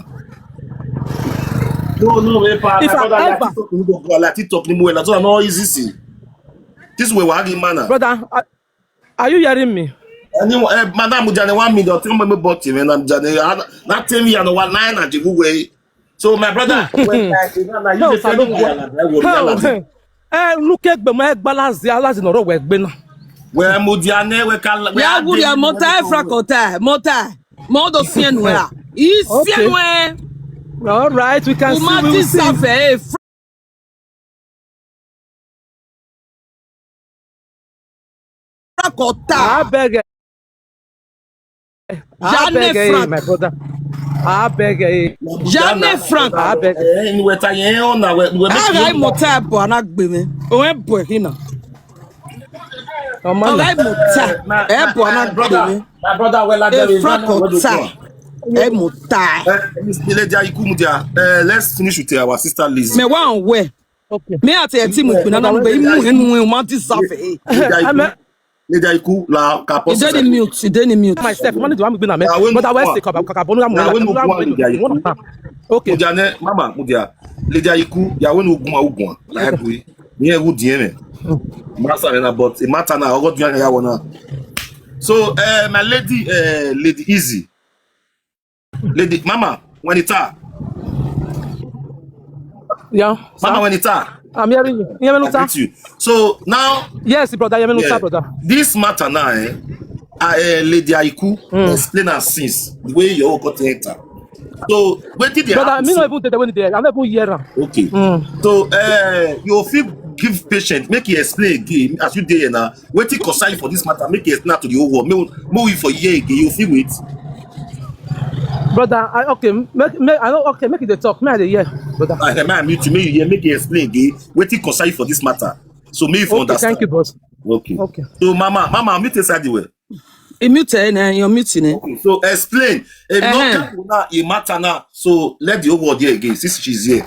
No, no, we pa. If I ever talk ni mo go lati talk ni mo we la so no easy see. This way we are the manner. Brother, are, are you hearing me? Anyway, eh, madam, mudani one minute. Tell me about him, and I'm mudani. That tell me I know what nine and the way. So my brother, when I, you know, now you dey tell me na na we we na. Eh, look at me, my balance the allows in a row we gbena. We mudane we kala we. Ya guri ya mota e frakota mota. Mo do sien we. I sien we. All right, we can see. Umati safe. Frank Otta. I beg. Jane Frank. My brother. I beg. Jane Frank. I beg. Eh, in weta yen o na we we make. Aga mo ta bo ana gbe mi. O en bo hina. Aga mo ta. E bo ana gbe mi. My brother, well, there is Frank Otta. E mo ta. Lady Ikumudia, let's finish with our sister Lizzie. Me wa we. Okay. Me ati e ti mu pe na na be mu enu e ma ti safe. Lady Iku la ka pause. Is there any mute? Is there any mute? Myself, money do am be na me. But I will say ka ka bonu am. Okay. Mudia ne mama mudia. Lady Iku, ya we no gun ogun. Like we. Ni e wu die me. Master na but e matter na ogo du ya wona. So, uh, my lady, uh, Lady Easy. Lady Mama, when it's her. Yeah. Mama, when it's her. I'm hearing you. Hear me, sir. So now, yes, brother. Hear me, sir, brother. This matter now, eh, uh, uh, Lady Aiku, mm, explain her since the way you all got to enter. So when did they, brother, me not even the when they, I never hear her. Okay. Mm. So uh, you feel give patient, make you explain again as you dey here now. Wetin concern you for this matter? Make you explain to the whole world. Make, make we for hear again. You feel it? Brother, I, okay, make, make, I don't, okay, make it the talk. May I dey hear, brother? I, may I mute you? Make you hear, make you explain again. Wetin concern you for this matter? So make you for understand. Okay, thank you, boss. Okay. Okay. So, mama, mama, mute inside the way. You mute, eh, na, you're muting, eh. Okay, so explain. If not careful now, it matter now. So let the whole world hear again since she's here.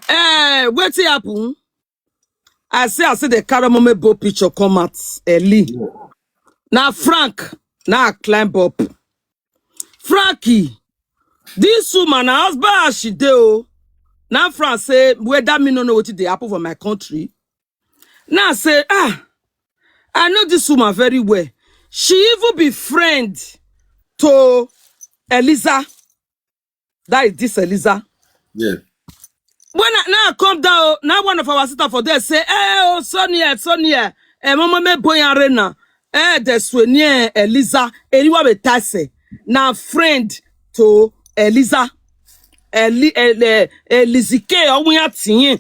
Eh, wetin happen? I say, I say the Karamome Bo picture come out early. Yeah. Now Frank, now I climb up. Frankie, this woman, her husband as she dey o. Now Frank say, whether me no know wetin dey happen for my country. Now I say, ah, I know this woman very well. She even be friend to Eliza. That is this Eliza. Yeah. When I, now I come down, now one of our sister for there say, "Eh, oh, Sonia, Sonia, eh, Mama me boy arena, eh, the Sonia Eliza, anyone with Tase, now friend to Eliza, Eli, Eli, Elizike, or we are seeing."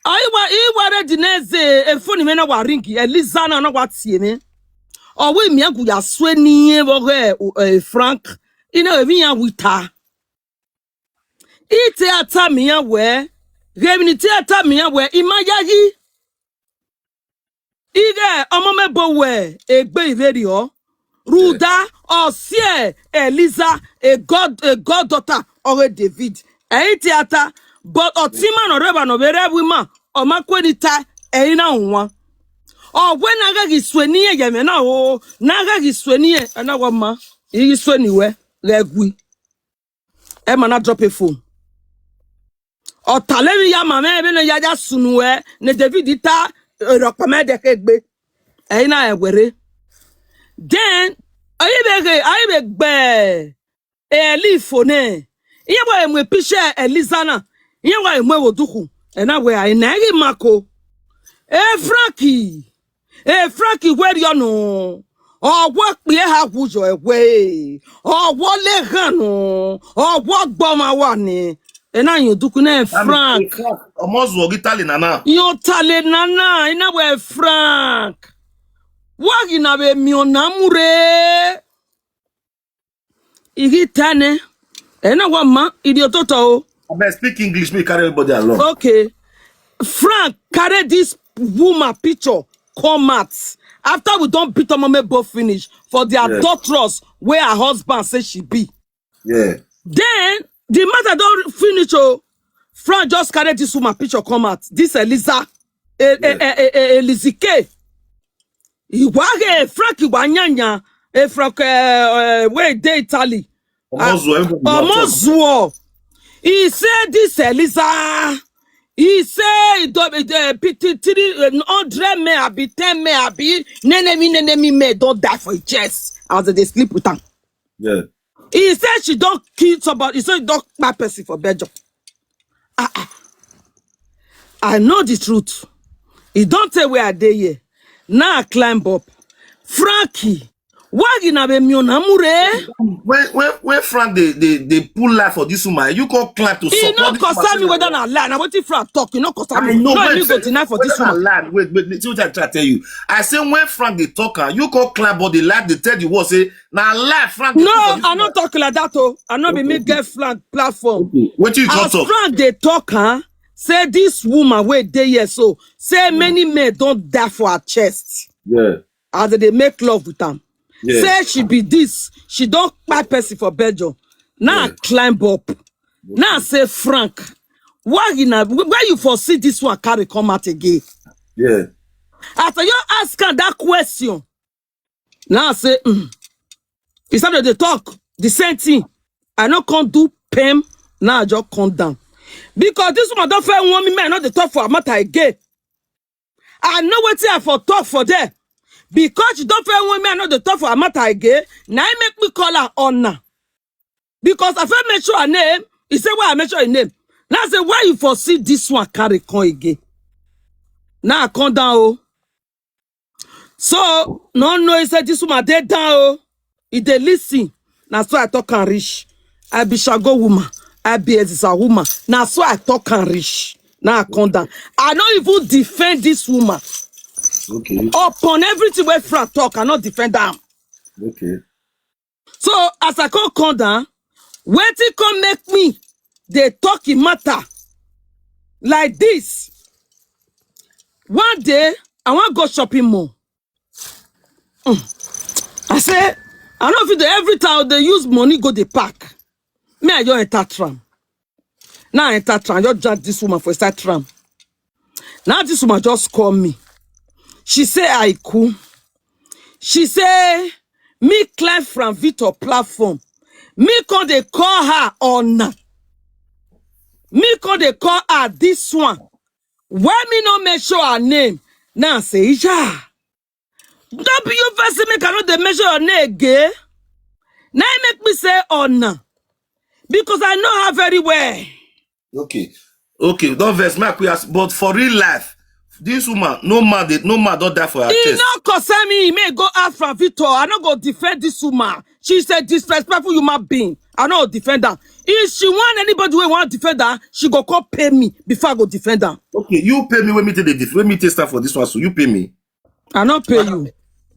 Iwa iwa re dineze efoni me na wa ringi Eliza na na wa tie me. Owe mi agu ya swe ni e wo ge, eh, Frank. Ina evi ya wita. Ite ata mi ya we. Ge mi ni te ata mi ya we. Ima ya yi. Ige omo me bo we egbe iveri o. Ruda osie Eliza, a god, a goddaughter of David. Eyi theater, but otima no reba no bere wima o ma kweni ta eyi na nwa. O we na ga gi sweni ye me na o, na ga gi sweni ye na wa ma. Igi sweni we regwi. Emma na drop a phone. Otalemi ya mama ebe no ya ja sunu e ne David ta rokpa me de kegbe. Eyi na ewere. Then ayi be ge ayi be gbe. Eli phone. Iye wa emwe pishe Eliza na. Iye wa emwe woduku. Ena we ayi na egi mako. E Frankie. E Frankie weri ono. Owo pie ha wujo ewe. Owo le ganu. Owo gboma wa ni. Ena yo duku na Frank. Omozu ogitali nana. Yo tale nana. Ina we Frank. Wagi na be mi ona mure. Igi tane. Ena wa ma. Idi ototo o. I beg speak English, me carry everybody along. Okay. Frank carry this woman picture come out after we don beat Omomebo finish for the Yes. Adulteress where her husband say she be. Yeah. Then the matter don finish o. Frank just carry this woman picture come out. This Eliza, e, e, Yeah. e, e, e, Elizike. Iwage Frank Iwanyanya, e Frank, uh, uh, where dey Italy. Omozu, everybody na talk. Omozuo. He say this Eliza. He say he do uh, pity three hundred men abi ten men abi nenemi nenemi men don die for his chest as they dey sleep with am. Yeah. He say she don kill somebody. He say he don kpai person for Belgium. Ah, ah. I know the truth. He don tell where I dey here. Now I climb up. Frankie, why you na be mi ona mure? When when when Frank dey dey dey pull life for this woman, you come climb to He support no this woman, concern say me na whether na lie. Na wetin Frank talk. He no concern I me. know. No, Wait, he go wait, deny for whether this na woman. lie. Wait, wait, wait. See what I try to tell you. I say when Frank dey talk, am, you come climb up the life. They tell the world say na lie. Frank dey No, talk for this I no woman. Talk like that. Oh, I no be Okay, me okay. Get Frank platform. Okay. Wetin you come As talk? Frank dey talk, huh? Say this woman wey dey here so, say many men don die for her chest. Yeah. As they dey make love with am. Yeah. Say she be this, she don kpai person for Belgium. Now I Yeah. Climb up. Now I say, Frank, why you na where you for see this one carry come out again? Yeah. After you ask am that question, now I say, mm. He started to talk the same thing. I no come do pem. Now I just come down because this woman don fair warn me. Man, I no dey talk for her matter again. I know wetin I for talk for there because she don fair warn me. I no dey talk for her matter again. Now I make me call her honor because I fit make sure her name. He say why I make sure her name. Now I say why you for see this one carry come again. Now I come down oh. So no know he say this woman dey down oh. He dey listen. Na so I talk am reach. I be Shago woman. I be Ezisa woman. Na so I talk am reach. Now I come down. I no even defend this woman. Okay. Upon everything wey Frank talk, I no defend am. Okay. So as I come come down, wetin come make me dey talk im matter like this? One day, I wan go shopping mall. Mm. I say, I no fit dey every time I dey use money go dey pack. Me, I just enter tram. Now I enter tram, I just jam this woman for inside tram. Now this woman just call me. She say, "Aiku." She say, me climb from Victor platform. Me come dey call her honor. Me come dey call her this one. Why me no make sure her name? Now I say, yeah. Don't be you first make I no dey make sure your name again. Now it make me say honor. Because I know her very well. Okay. Okay, don't vex, make we ask, but for real life, this woman, no man, dey- no man don't die for her E chest. No concern me. He may go ask from Victor. I no go defend this woman. She's a disrespectful human being. I no defend her. If she want anybody wey want defend her, she go come pay me before I go defend her. Okay, you pay me when me take the def- when me take stand for this one, so you pay me. I no pay you.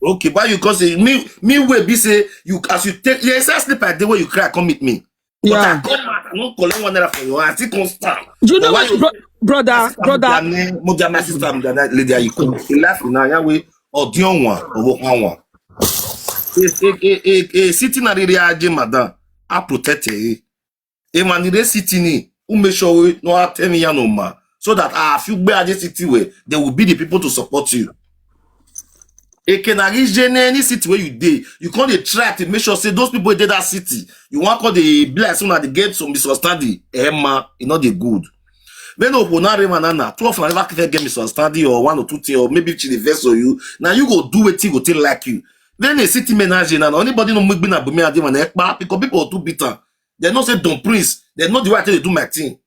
Okay, but you cause say me me wey be say you as you take yes, I sleep at the way you cry, come meet me. But I Yeah. come out, I no collect one naira for your hand. I still come stand. You know But why what, you bro- brother, Sister brother? Mujane, Moja, my sister, Mujane, lady, you come. You laugh now, yeah, we or the young one, or what one. A, a, a, a, a sitting at the aje madam, I protect her. A man in the city ni, who make sure we no have ten million no man, so that our few be aje city where they will be the people to support you. A can arrange in any city where you dey, you can't dey try to make sure say those people dey that city. You want call the bless una the get some misunderstanding. Emma, e no dey good. When no go na rema na na twelve na never fit get misunderstanding or one or two thing or maybe she dey vex on you. Now you go do wetin go take like you. Then a city manager na anybody no make bina bumi adi man ekpa because people too bitter. They no say don prince. They know the way I tell you do my thing.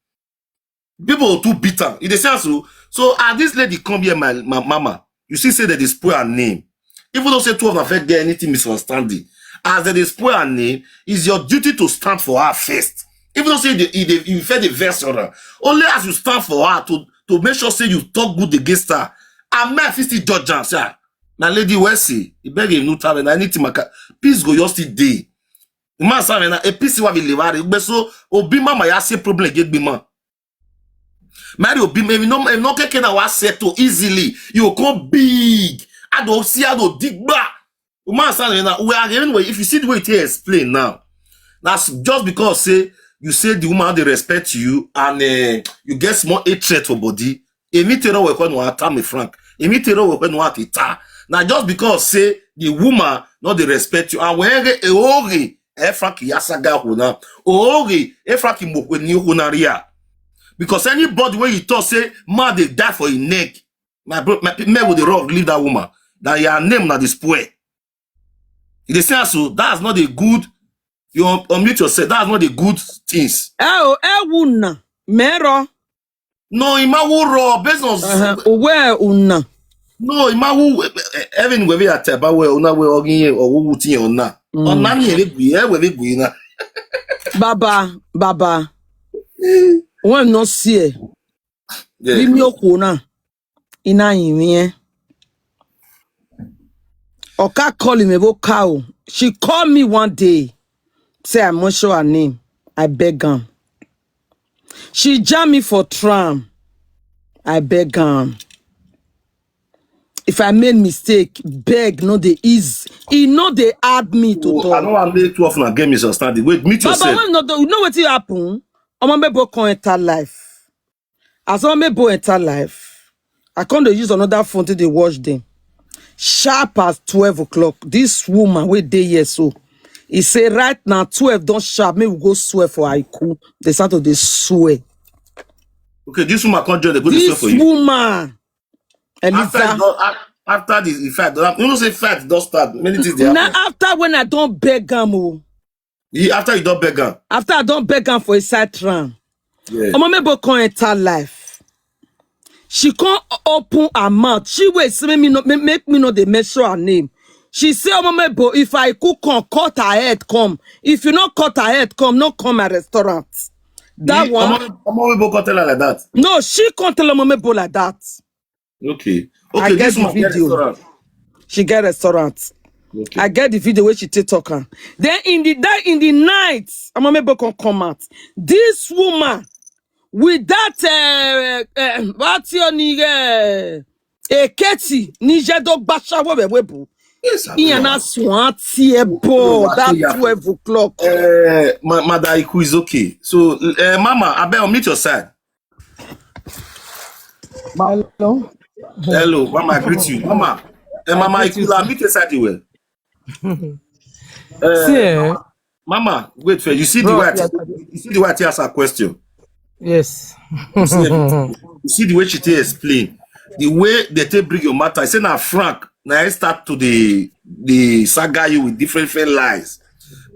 People too bitter. You dey say so. So as this lady come here, my, my mama, you see say that they spoil her name. Even though say twelve na fit get anything misunderstanding, as they dey spoil her name, it's your duty to stand for her first. Even though say they, they, you feel the verse on her, only as you stand for her to to make sure say you talk good against her, and men fit still judge am say, "Ah, my lady, well say, you beg a new talent, anything, my ca-, peace go your still day." The man say, "Na a peace wa be levare." But so, obi mama ya say problem get be man. Mary obi me no me no keke na wa settle easily. You come big. I don't see I don't dig back. Woman stand na we are even if you see the way it explain now. That's just because say you say the woman they respect you and uh, you get small hatred for body. Emi tero we kwenu ata me frank. Emi tero we kwenu atita. Now just because say the woman not they respect you and when e oge e frank yasaga hona. Oge e frank mo kweni hona ria. Because anybody when you talk say man they die for his neck. My bro, my pe- men with the rock leave that woman. That your name na the spoil. You dey say so that's not a good. You un- unmute yourself. That's not a good things. Ẹ o, ẹ wù nà, mẹ́rọ. No, Imawu raw based on Ẹhẹn, òwe ẹ̀ ò nà. No, Imawu even wherever you tell about where una we ogin or who tin or na. Mm. Ona ni ebe gui, e we be gui na. Bàbá, bàbá. Wọ́n nọ sí ẹ̀. Yeah. Bí mi ò kú náà. Iná yìí mi ẹ́. Ọ̀ka call me bo cow. She call me one day. Say I must show her name. I beg am. She jam me for tram. I beg am. If I made mistake, beg no dey ease. E no dey hard me to Oh, I talk. Don't want make two of una get misunderstanding. Wait, meet Baba, yourself. When no, you know what happen? Omo Mebo come enter life. As Omo Mebo enter life, I come dey use another phone to dey watch them. Sharp as twelve o'clock, this woman wey dey here so, he say right now twelve don sharp, make we go swear for Aiku. They start to dey swear. Okay, this woman can't join the good swear This for you. Woman, After it Eliza, don- af- after the the fight, don- you know say fight don start. Many things they now happen. After when I don beg am o, He, after you don beg am. After I don beg am for inside tram, Yeah. Omo Mebo come enter life. She come open her mouth. She wait say make me no make, make me no dey mention her name. She say, "Omo Mebo, if I cook come, cut her head come. If you no cut her head come, no come my restaurant." That He- one. Omo Omo Mebo come tell her like that. No, she come tell Omo Mebo like that. Okay. I Okay, get this the one get video. Restaurant. She get restaurant. Okay. I get the video where she take talk am. Then in the that in the night, Omo Mebo come come out. This woman with that uh, uh, what your nigga Eketi nije do gbashawo webu. Yes, I Iyan know. Na swan tie bo I that see ya. Twelve o'clock. Uh, Ma- Mother Iku is okay. So, uh, Mama, I bet unmute your side. Hello. Hello, Mama, I greet you. Mama, uh, Mama I greet you Iku, I too. meet your side you well. Uh, See, eh? Mama, wait for you. See the Bro, way I yeah, t- you see the way I ask her question. Yes. You see, everything. You see the way she take explain. The way they take bring your matter. I say now Frank, now I start to the the saga you with different different lies.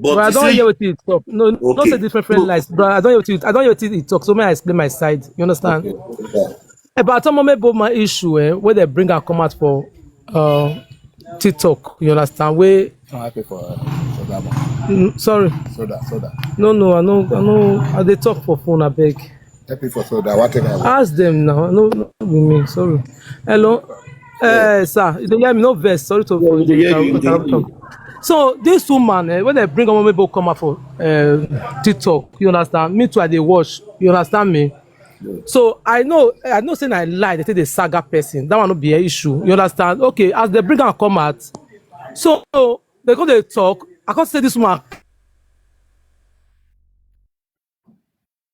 But I don't hear what you talk. No, no, say different, friend, lies, bro. I don't hear what you, I don't hear what you talk. So may I explain my side? You understand? Okay. Yeah. About some Omebo man issue, eh, where they bring her come out for uh TikTok. You understand? Where I'm happy for uh, soda man. Mm, sorry. Soda, soda. No, no, I know, I know. I they talk for phone. I beg. Happy for soda. What can I? Ask them now. No, no, with me. Sorry. Hello. Eh, sir, you dey hear me? No vex. Sorry to for you. So this woman, eh, when they bring a woman come out for uh, TikTok, you understand? Me too, I dey watch. You understand me? So I know, I know, say I lie. They say the saga person. That one no be an issue. You understand? Okay, as they bring her come out, so they go dey talk. I can't say this woman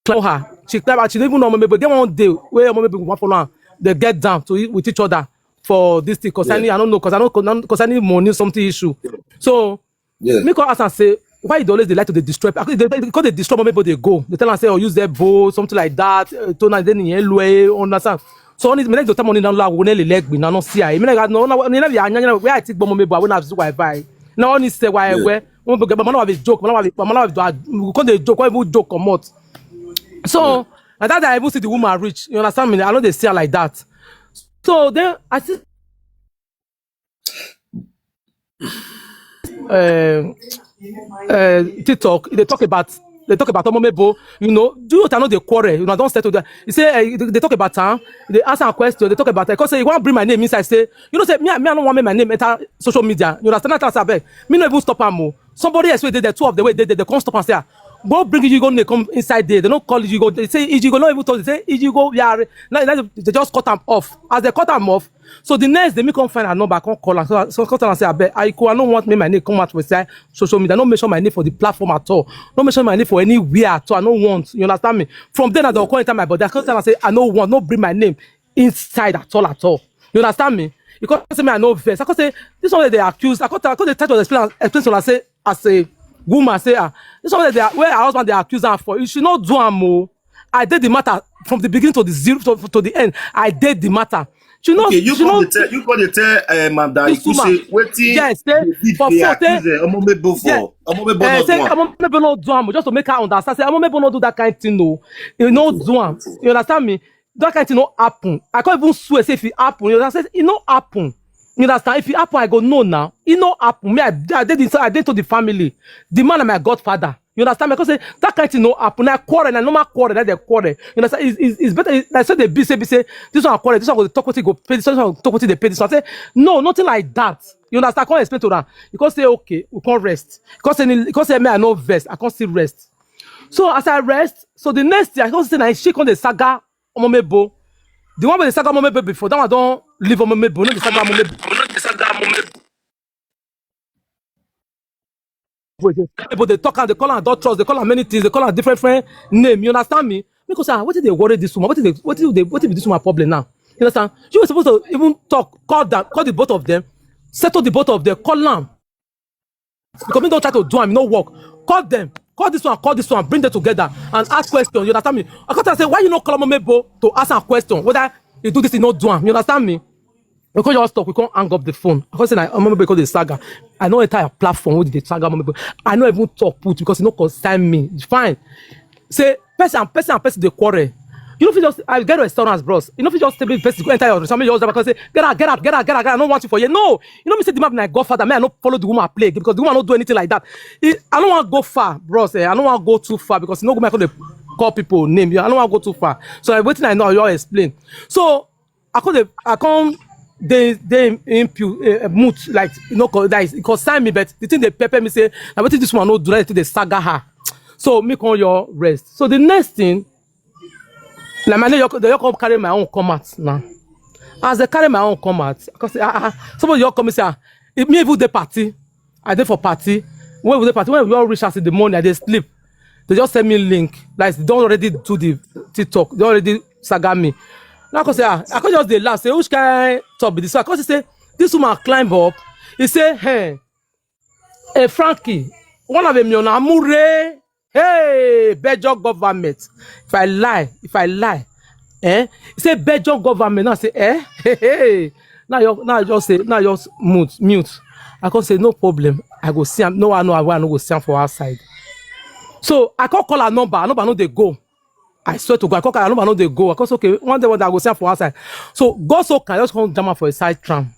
climb her. She climb her. She don't even know Omebo. They one day where Omebo go follow her. They get down to e- with each other for this thing concerning, I don't know, cause I don't, concerning money something issue. So me come ask and say, why you dey always dey like to dey destroy? Because they, they, because they destroy Omebo, they go. They tell am say, oh, use their bow, something like that. Uh, to na then you understand. So only me like to tell money now, like we nearly leg, we now not see her. Me like no, no, no, no, where I take Omebo, I won't have to go buy. Now only say why where. Omebo get, but man have a joke, man have a, man have a, we come dey joke, why we joke comot. So at that time, I even see the woman reach. You understand me? I know they see her like that. So then I see uh, uh, TikTok. They talk about, they talk about Omebo. You know, do you know they quarrel? You know, don't settle there. You say uh, they talk about her. They ask her a question. They talk about her. Cause say you want bring my name inside. Say you know say me, me I don't want make my name enter social media. You understand that? Abeg, me no even stop am o. Somebody else wey dey there, two of the way they they come stop and say, ah, go bring you go come inside there. They don't call you go. They say you go not even talk. They say you go. Yeah, now, now they just cut am off. As they cut am off, so the next day me come find her number, come call her. So, so call her and say, abeg, I could, I don't want me my name come out for side social media. Don't mention my name for the platform at all. Don't mention my name for anywhere at all. I don't want. You understand me? From then I don't call anytime my body. I come tell her say I don't want. Don't bring my name inside at all at all. You understand me? You can't say me I know vex. I can't say this one that they accuse. I can't, I can't try to explain, explain to her say as a woman say ah, this one that they, where her husband they accuse her for. You should not do am o. I did the matter from the beginning to the zero to, to the end. I did the matter. She not, okay, you she come not dey tell, you come dey tell uh, Madam Iku say wetin yes, they, for they four, accuse uh, Omomebo for. Yes. Omomebo uh, not say do am. Omomebo not do am just to make her understand. Say Omomebo not do that kind of thing. No, you not do am. You understand me? That kind of thing not happen. I can't even swear say if it happen. You understand? It not happen. You understand? If it happen, I go no now. It not happen. Me, I, I did inside. I did to the family. The man and my godfather. You understand me? Because say that kind of thing no happen. I quarrel, na normal quarrel, that they quarrel. You understand? It's, it's, it's better. It's, I said they be say, be say, this one quarrel, this one go talk what he go pay, this one talk what they pay. This one say, no, nothing like that. You understand? I can't explain to them. You can't say okay, we can't rest. You can't say, you can't say me I no vest. I can't still rest. So as I rest, so the next thing I can't say na she come the saga Omomebo. The one with the saga Omomebo before, that one don't leave Omomebo. No, the saga Omomebo. People they talk and they call her adulterous, they call her many things, they call her different, different name. You understand me? Because ah, what did they worry this woman? What did they, what did they, what did this woman problem now? You understand? You were supposed to even talk, call them, call the both of them, settle the both of them, call them. Because me don't try to do am, no work. Call them, call this one, call this one, bring them together and ask questions. You understand me? I can't say why you not call Omomebo to ask a question whether you do this, you not do am. You understand me? We can't just talk. We can't hang up the phone. I can't say na Omomebo because the saga. I know entire platform with the saga Omomebo. I know even talk put because it no concern me. Fine. Say person and person and person they quarrel. You know if you just I get restaurants, bros. You know if you just tell me person go enter your restaurant, you just say get out, get out, get out, get out, get out. I don't want you for here. No, you know me say the man my godfather. Me I no follow the woman play because the woman don't do anything like that. It, I don't want to go far, bros. Eh. I don't want to go too far because you know go make the call people name. I don't want to go too far. So everything I know, you all explain. So I come dey I come dey dey impu uh, mute like you know co- that is it concern me but the thing dey pepper me say na wetin this woman no do na the thing dey stagger her so me come your rest so the next thing na my neighbor dey come carry my own come out now as they carry my own come out I come say ah ah somebody just come me say ah if me even dey party I dey for party. When we dey party, when we all reach house in the morning, I dey sleep. They just send me link. Like they don already do the TikTok. They already saga me. Now I come say, ah, I come just dey laugh. Say which kind talk be this? So I come say this woman climb up. He say, hey, hey Frankie, one of them you know, Amure. Hey, Belgium government. If I lie, if I lie, eh? He say Belgium government. Now I say, eh? Hey, hey. Now you now I just say now I just mute mute. I come say, "No problem. I go see am. No, I know I no go see am for outside." So I come call her number. Her number no dey go. I swear to God, I come call her number no dey go. I come say, "Okay, one day, one day I go see am for outside." So God so kind, just come jam am for inside tram.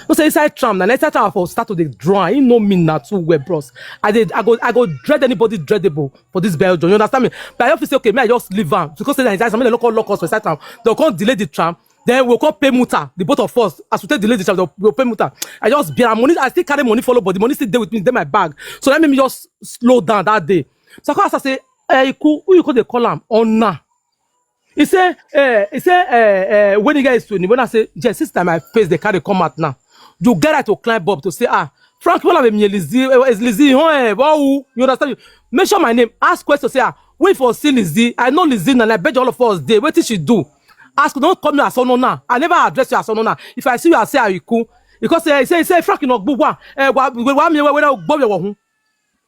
No say inside tram, na inside tram for start to dey draw. He know me na too well, bros. I dey, I go, I go dread anybody dreadable for this Belgium. You understand me? But I just feel say, okay, may I just leave am because say na inside tram, make dem no come lock us for inside tram. Dem come delay the tram. Then we'll come pay muta. The both of us, as we take delay the tram, we'll pay muta. I just bear am money. I still carry money follow, but the money still dey with me, dey my bag. So that made me just slow down that day. So I come ask her say, "Hey, cool, who you call dey call am?" Ona. He say, eh, he say, eh, eh, when the guy is twenty, when I say, "Yes, sister, my face, they carry come out now." You get right to climb up to say, "Ah, Frank, what have you, Lizzie, eh, is Lizzie, huh, eh, wow, you understand? You mention my name, ask questions, say, ah, wait for see Lizzie. I know Lizzie, and I bet you all of us dey. What did she do?" Ask, don't call me as Ono now. I never address you as Ono now. If I see you, I say, "Are you cool?" Because eh, he say, he say, "Frank, you know, gbogbo, eh, wa, wa, wa, mi, wa, wa, wa, gbogbo, wa, hun."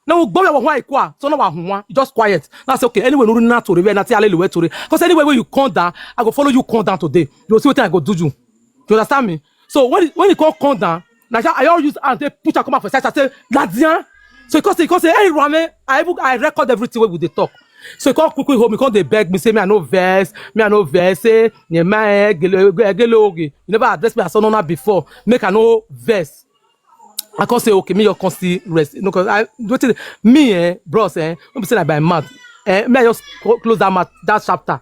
Now we go where we kwa, so now we just quiet. Now I say, "Okay, anyway, no na to re, na ti ale le we to re." Because anyway, when you come down, I go follow you come down today. You go see what I go do you. You understand me? So when when you come come down, now I all use and they put a come out for side. I say, "Ladian." So because because say, "Hey, Rame," I even I record everything wey we dey talk. So he come quickly hold me, come dey beg me, say me I no vex, me I no vex, say, "Yeah, my gele gele oge. You never address me as Ono before. Make I no vex." I come say, "Okay, me you come see rest." No, cause I wetin me, eh, bros, eh, no be say na by mouth. Eh, me I just co- close that mouth, that chapter.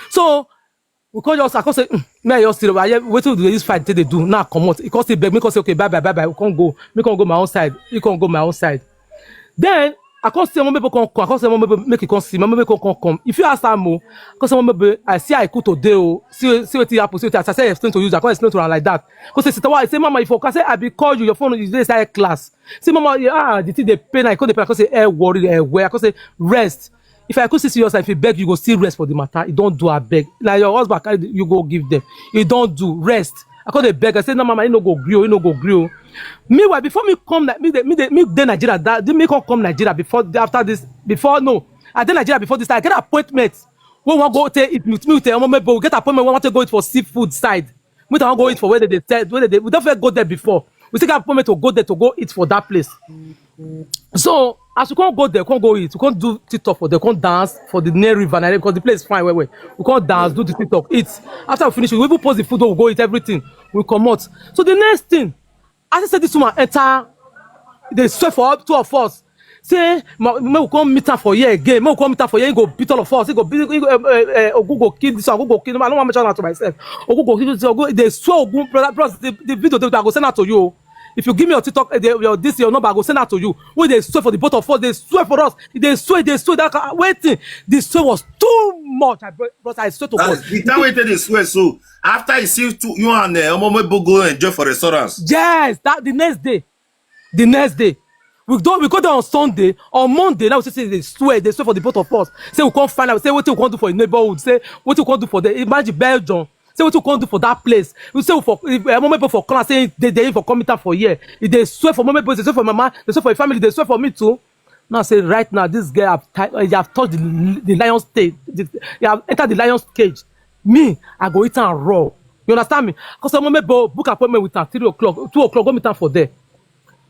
So we come just, I come say, "Mm, me I just see, I, wetin we dey use fight take dey do now comot." He come say beg me, come say, "Okay, bye bye, bye bye." We come go, me come go my own side, he come go my own side. Then I come say, "Mama, people come come." I come say, "Mama, people make you come see. Mama, people come come." If you ask am o, I come say, "Mama, people, I see I cool today o. See see wetin happen. See wetin I say explain to you." I come explain to her like that. Come say, "Sister, why?" I say, "Mama, if I say I be call you, your phone is dey inside class." Say, "Mama, yeah, ah, the thing dey pain. I come dey pain." I come say, "Eh, worry, eh, where?" I come say, "Rest. If I come see you, if you beg, you go see rest for the matter. You don't do a beg. Now your husband carry, you go give them. You don't do rest." I come dey beg. I say, "No, Mama, you no go gree o, you no go gree o." Meanwhile, before me come, Ni- me dey me dey me dey Nigeria. That me come come Nigeria before after this. Before no, I dey Nigeria before this time. I get appointment. We wan go take eat meat. Me with Omo Mebo, we get appointment. We wan take go eat for seafood side. We wan go eat for where they dey sell. Where they dey, we don first go there before. We still get appointment to go there to go eat for that place. So as we come go there, come go eat, we come do TikTok for there, come dance for the near river, na because the place fine well well. We come dance, do the TikTok, eat. After we finish, we even post the food, we go eat everything. We comot. So the next thing, I say this woman enter, they swear for two of us. Say, "Ma- make we come meet am for here again. Make we come meet am for here. He go beat all of us. He go beat. He go, uh, uh, uh, Ogun go kill this one. Ogun go kill. I don't want to mention that to myself. Ogun go kill this one. Ogun, they swear Ogun, brother, bros. The, the video they, I go send that to you. If you give me your TikTok, uh, the- your this your number, I go send that to you. When they swear for the both of us, they swear for us. They swear, they swear that kind- waiting. The swear was too much. I bro- bros, I swear to God. That's the time wey they swear. So after you see two, you and uh, Omo Mebo go enjoy for restaurants. Yes, that the next day, the next day, we go we go there on Sunday. On Monday now we say, say they swear, they swear for the both of us. Say we come find out. Say what we come do for a neighborhood. Say what we come do for the imagine Belgium. Say what we come do for that place. We say for if uh, Omo Mebo for come and say they they for coming down for here. If they swear for Omo Mebo, they swear for mama, they swear for your family, they swear for me too. Now say right now this girl have ti- uh, you have touched the, the lion's tail. The, you have entered the lion's cage. Me, I go eat am raw. You understand me? Because Omo Mebo book appointment with her three o'clock, two o'clock, go meet am for there.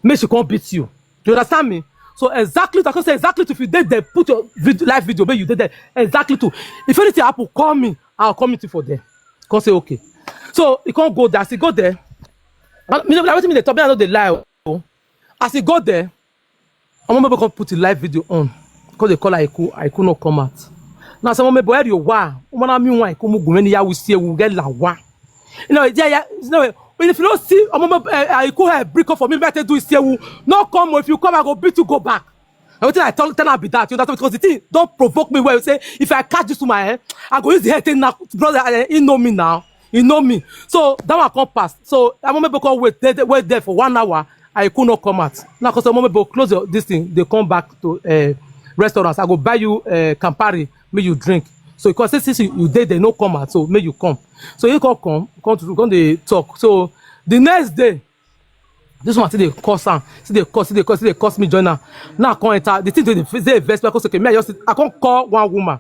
Make she come beat you. You understand me? So exactly, I can say exactly if you dey there, put your vid- live video, make you dey there. Exactly too. If anything happen, call me. I'll come meet you for there. Come say okay. So he can't go there. As he go there, I- me, I wetin me dey talk, me I no dey lie. Oh. As he go there, Omo Mebo come put the live video on. Because they call Aiku, Aiku no come out. Now some Mebo eri wa, umana mi wa Aiku mu gumeni ya wusie wu get la wa. You know, yeah, yeah, you know, if you don't see Omo Mebo, uh, Aiku hair break up for me, better do isie wu. No come, if you come, I go beat you, go back. And wetin I tell tell am be that, you understand? Because the thing don't provoke me well. Say if I catch this woman, eh, I go use the head thing now, brother. Eh, he know me now, he know me. So that one come pass. So Omo Mebo come wait, they, they wait there for one hour. I could not come out. Now, cause Omo Mebo close your, this thing, they come back to uh, restaurants. I go buy you uh, Campari, make you drink. So because say since you, you dey, they no come out, so make you come. So you come come come to come dey talk. So the next day, this one still dey curse am, still dey curse, still dey curse, still dey curse me join am. Now I come enter the thing, dey dey vex me. I come say okay, me I just I come call one woman.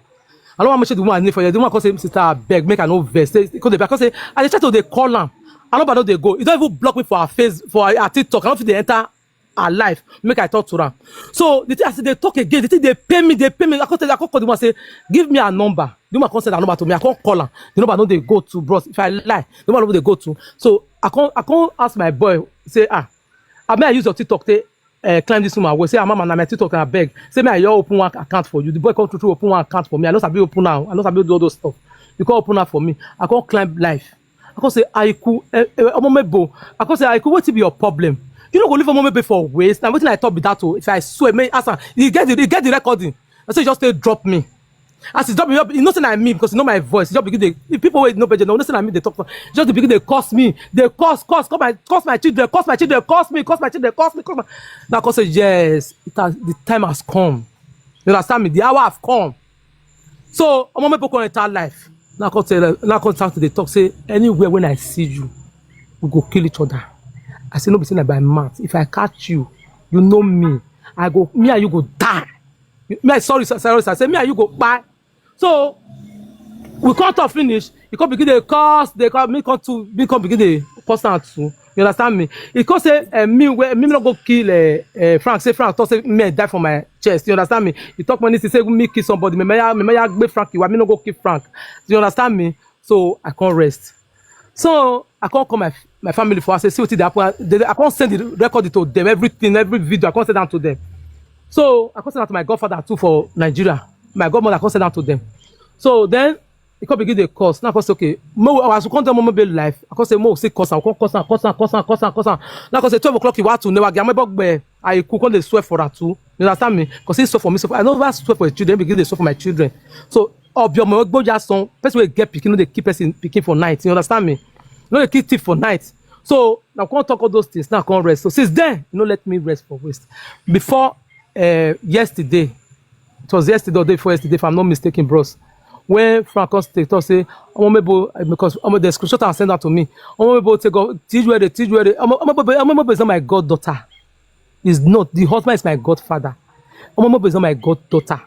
I don't want to mention the woman name for you. The woman come say, "Sister, I beg, make I no vex." Say, come dey beg. I come say, I dey try to dey call am. I no, but no dey go. You don't even block me for her face, for her, her TikTok. I don't fit dey enter her life, make I talk to her. So the thing, as they talk again, the thing they pay me, they pay me. I come tell, I come call the woman, say, "Give me a number." The woman come send her number to me. I come call her. The number no dey go to, bros. If I lie, the number no dey go to. So I come, I come ask my boy, say, "Ah, I may I use your TikTok, take uh, climb this woman." Well, say, "Ah, mama, na my TikTok, I beg." Say, "May I your open one account for you?" The boy come through to open one account for me. I know sabi open now. I know sabi do all those stuff. You come open her for me. I come climb life. I come say, "Aiku, eh, eh, Omomebo." I come say, "Aiku, what be your problem? You no go leave Omomebo for waste." Now, wetin I talk be that, oh, if I swear, may ask her. You get the, you get the recording. I say, "Just stay drop me." As he drop me, you know say na me, because you know my voice. You just begin dey, if people wey know better, know say na me dey talk. Just dey begin dey curse me. Dey curse, curse, curse my, curse my children, curse my children, curse me, curse my children, curse me, curse my. Now I come say, "Yes, it has, the time has come." You understand me? The hour have come. So, Omomebo come enter life. Now I come tell, now I come start to dey talk, say, "Anywhere when I see you, we go kill each other." I say, "No be say na by mouth. If I catch you, you know me. I go, me and you go die." Me, I, sorry, sir, sorry, sir. Say, "Me and you go kpai." So we come talk finish. He come begin dey curse, dey come, me come to, me come begin dey curse am too. You understand me? He come say, eh, me, wey me no go kill, eh, eh, Frank. Say Frank talk say me die for my chest. You understand me? He talk many things, say me kill somebody. Me, me, me, me, gbe Frank, me no go kill Frank. You understand me? So I come rest. So I come call my, my family for, I say, "See wetin dey happen." They, I come send the record to them, everything, every video. I come send am to them. So I come send am to my godfather too for Nigeria. My godmother, I come send am to them. So then he come begin dey curse. Now I come say, "Okay." Mo, as we come down Omomebo life, I come say, "Mo, say curse am." I come curse am, curse am, curse am, curse am, curse am. Now I come say, "Twelve o'clock, you want to never get my bog be." I could come dey swear for her too. You understand me? Because he swear for me. So I never swear for the children. Begin dey swear for my children. So Obiomo Ogboja son, person wey get pikin no dey keep person pikin for night. You understand me? No dey keep thief for night. So now I come talk all those things. Now I come rest. So since then, you no let me rest for waste. Before, uh, yesterday, it was yesterday or day before yesterday, if I'm not mistaken, bros. When Frank come stay, talk say, "Omomebo," eh, because Omo, the screenshot and send that to me. "Omomebo, take go, teach where they, teach where they." Omo, Omomebo, Omomebo is not my goddaughter. Is not. The husband is my godfather. Omomebo is not my goddaughter.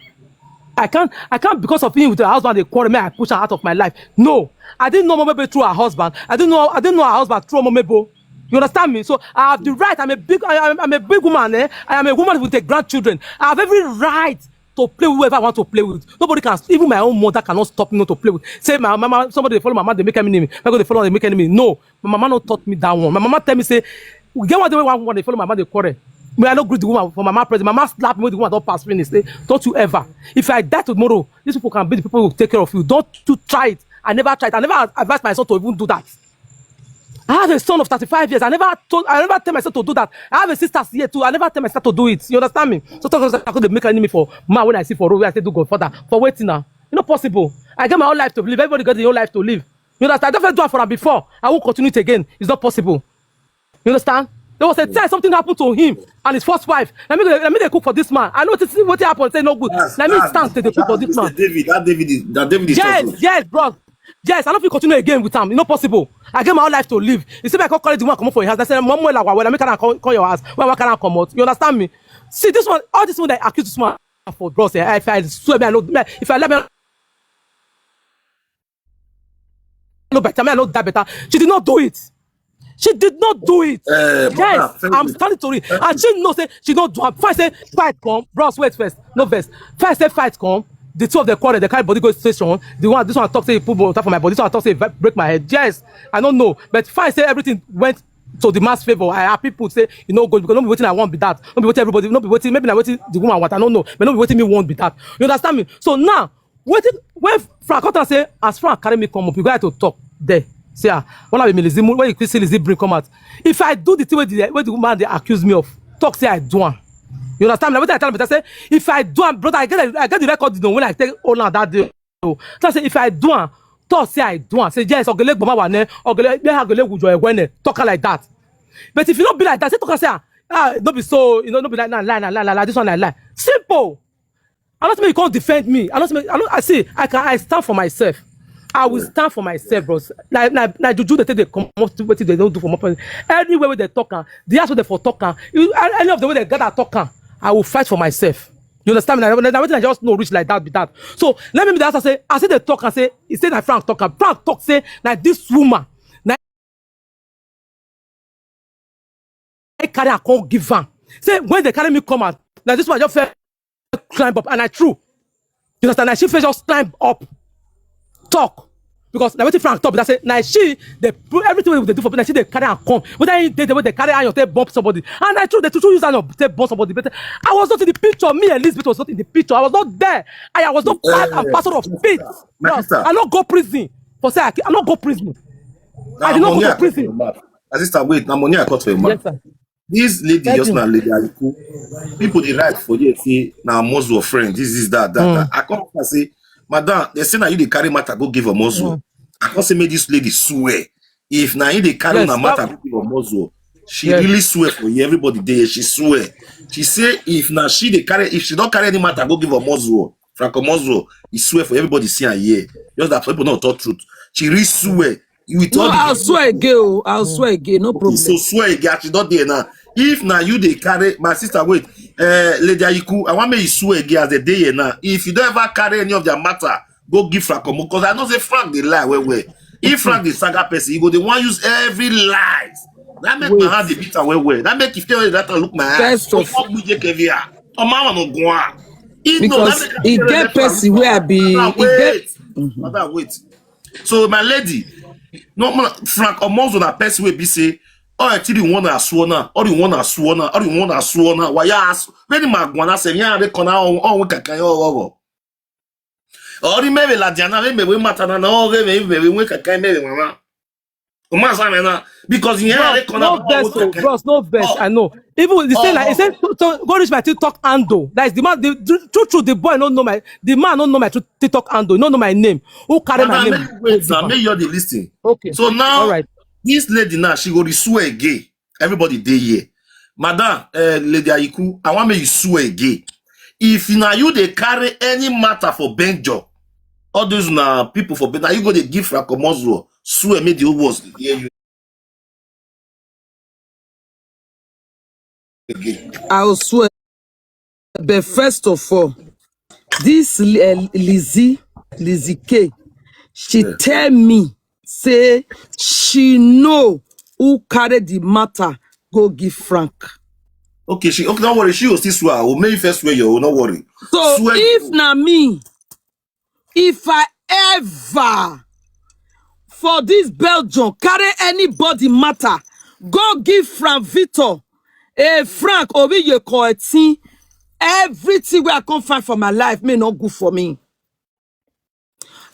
I can't, I can't, because of him with her husband, they quarrel me, I push her out of my life. No, I didn't know Omomebo through her husband. I didn't know, I didn't know her husband through Omomebo. You understand me? So I have the right. I'm a big, I, I'm, I'm a big woman. Eh? I am a woman with the grandchildren. I have every right to play with whoever I want to play with. Nobody can, even my own mother cannot stop me not to play with. Say my mama, somebody dey follow my mama, they make enemy. I go dey follow, they make enemy. No, my mama no taught me that one. My mama tell me say, we get one day when one woman dey follow my mama, they quarrel. Me, I no greet the woman for my mama present. My mama slap me with the woman don't pass finish. Say, "Don't you ever. If I die tomorrow, these people can be the people who take care of you. Don't you try it." I never tried. I never advised my son to even do that. I have a son of thirty-five years. I never told, I never tell myself to do that. I have a sister here too. I never tell myself to do it. You understand me? So talk, I could make enemy for man when I see for road where I say do God father. For waiting now. You know possible. I get my own life to live. Everybody got their own life to live. You understand? I don't do it for her before. I won't continue it again. It's not possible. You understand? There was a time something happened to him and his first wife. Let me, let me dey cook for this man. I know this is what happened. Say no good. Let me stand to dey cook for this man. David, that David is, that David is yes, yes, bro. Yes, I don't feel continue again with him. It's not possible. I get my own life to live. You see, I call college the one come up for your house. I said, "Mom, where I call, call your house? Where I can come out?" You understand me? See this one, all this one that I accuse this one for, bros. Eh, if I swear, me, I know, me, if I let me, no better, me, I know that better. She did not do it. She did not do it. Uh, yes, I'm standing to it. And she know say she not do am. First say fight come, bros. Wait first, no first. First say fight come. The two of the quarrel, they carry body go station. The one, this one talk say he put water for my body. This one talk say he break my head. Yes, I don't know. But fine say everything went to the man's favor. I have people say you know good because no be wetin I want be that. No be wetin everybody, no be wetin, maybe na wetin the woman want. I don't know. But no be wetin me want be that. You understand me? So now, wetin, when Frank Otta say, as Frank carry me come up, you got to talk there. Say, ah, when I be Lizzy, when you see Lizzy bring come out, if I do the thing where the, where the woman they accuse me of, talk say I do am. You understand me? Like wetin I tell am, I say, if I do am, brother, I get, I get the record, you know, when I take all that day. So I say, if I do am, talk say I do am. Say, yes, Ogele Gboma wa ne, Ogele, me Ogele Wujo Ewene. Talk her like that. But if you don't be like that, say, talk and say, ah, ah, no be so, you know, no be like, nah, lie, nah, lie, lie, lie, this one, lie, lie. Simple. I don't make you come defend me. I don't make, I don't, I see, I can, I stand for myself. I will stand for myself, bros. Like, like, like juju, they take, they come up to wetin they don't do for my person. Anywhere where they talk am, the house where they for talk am, you, any of the way they gather talk am, I will fight for myself. You understand me? Now, now, wetin I just know reach like that be that. So let me be the answer say, I say they talk and say, he say na Frank talk am. Frank talk say, na this woman, na I carry her come give am. Say when they carry me come out, now this one just fell, climb up, and I true. You understand? Now she first just climb up, talk. Because now wetin Frank talk, that say now she, they put everything wey they do for me, now she they carry and come. Whether he did the way they carry iron, they bump somebody. And I true, they true use iron, they bump somebody. But I was not in the picture. Me, Elizabeth, was not in the picture. I was not there. I, I was not part and parcel of it. My Bros, sister. I no go prison. For say I, I no go prison. I did not go to prison. My sister, wait. Now money I cut for your mouth. Yes, sir. This lady just now, Lady Ayiku, people dey write for here say na Omozuo friend, this, this, that, that, that. I come say, madam, they say na you dey carry matter go give Omozuo. I come say make this lady swear. If na you dey carry una matter go give Omozuo, she really swear for you. Everybody dey here, she swear. She say if na she dey carry, if she don carry any matter go give Omozuo, Frank Omozuo, he swear for everybody see and hear. Just that people no talk truth. She really swear. You will No, tell the I'll swear again. Oh, I'll swear again. No Okay, problem. So swear again as you don dey now. If na you dey carry, my sister, wait, uh, Lady Ayiku, I want make you swear again as the day here now. If you don't ever carry any of their matter, go give Frank Omo, because I know say Frank dey lie well well. If Frank dey saga person, he go dey wan use every lies. That make my Wait. Heart dey beat am well well. That make if tell that look my eye. First of Omo Gbuje Kevia. Omo Awa no go on. He know, that Because make he get person where I be. He get Wait. Madam, wait. So my lady, no man, Frank Omozuo na person wey be say, oh, I tell you one I swear now, or you one I swear now, or you one I swear now. Why you ask? When my guana say, yeah, they can all all we can all over. Or the maybe la Diana, maybe we matter na, or maybe we we can maybe mama. Uma sa me na, because in here Bros, they can no all vex, we oh, can. Bros, no vex. Oh. I know. Even the same like he Oh. said, so, so go reach my TikTok handle. That is the man. The tr- true, true. The boy don't know my. The man don't know my tr- TikTok handle. Don't know my name. Who carry my Madam, name? Make wait now, make you dey listen. Okay. So now, All right. This lady now, she go dey swear again. Everybody dey here. Madam, uh, Lady Ayiku, I want make you swear again. If na you dey carry any matter for Benjo, all those na people for Benjo, you go dey give Frank Omozuo swear make the whole world hear you again. I will swear. But first of all, this uh, Lizzie, Lizzie K, she Yeah. tell me say she know who carry the matter go give Frank. Okay, she okay. Don't worry, she will still swear. Will make you first swear you. Don't worry. So Swear if you. Na me, if I ever for this Belgium carry anybody matter, go give Frank Victor, eh, Frank Obiye Koetin, everything where I come find for my life may not good for me.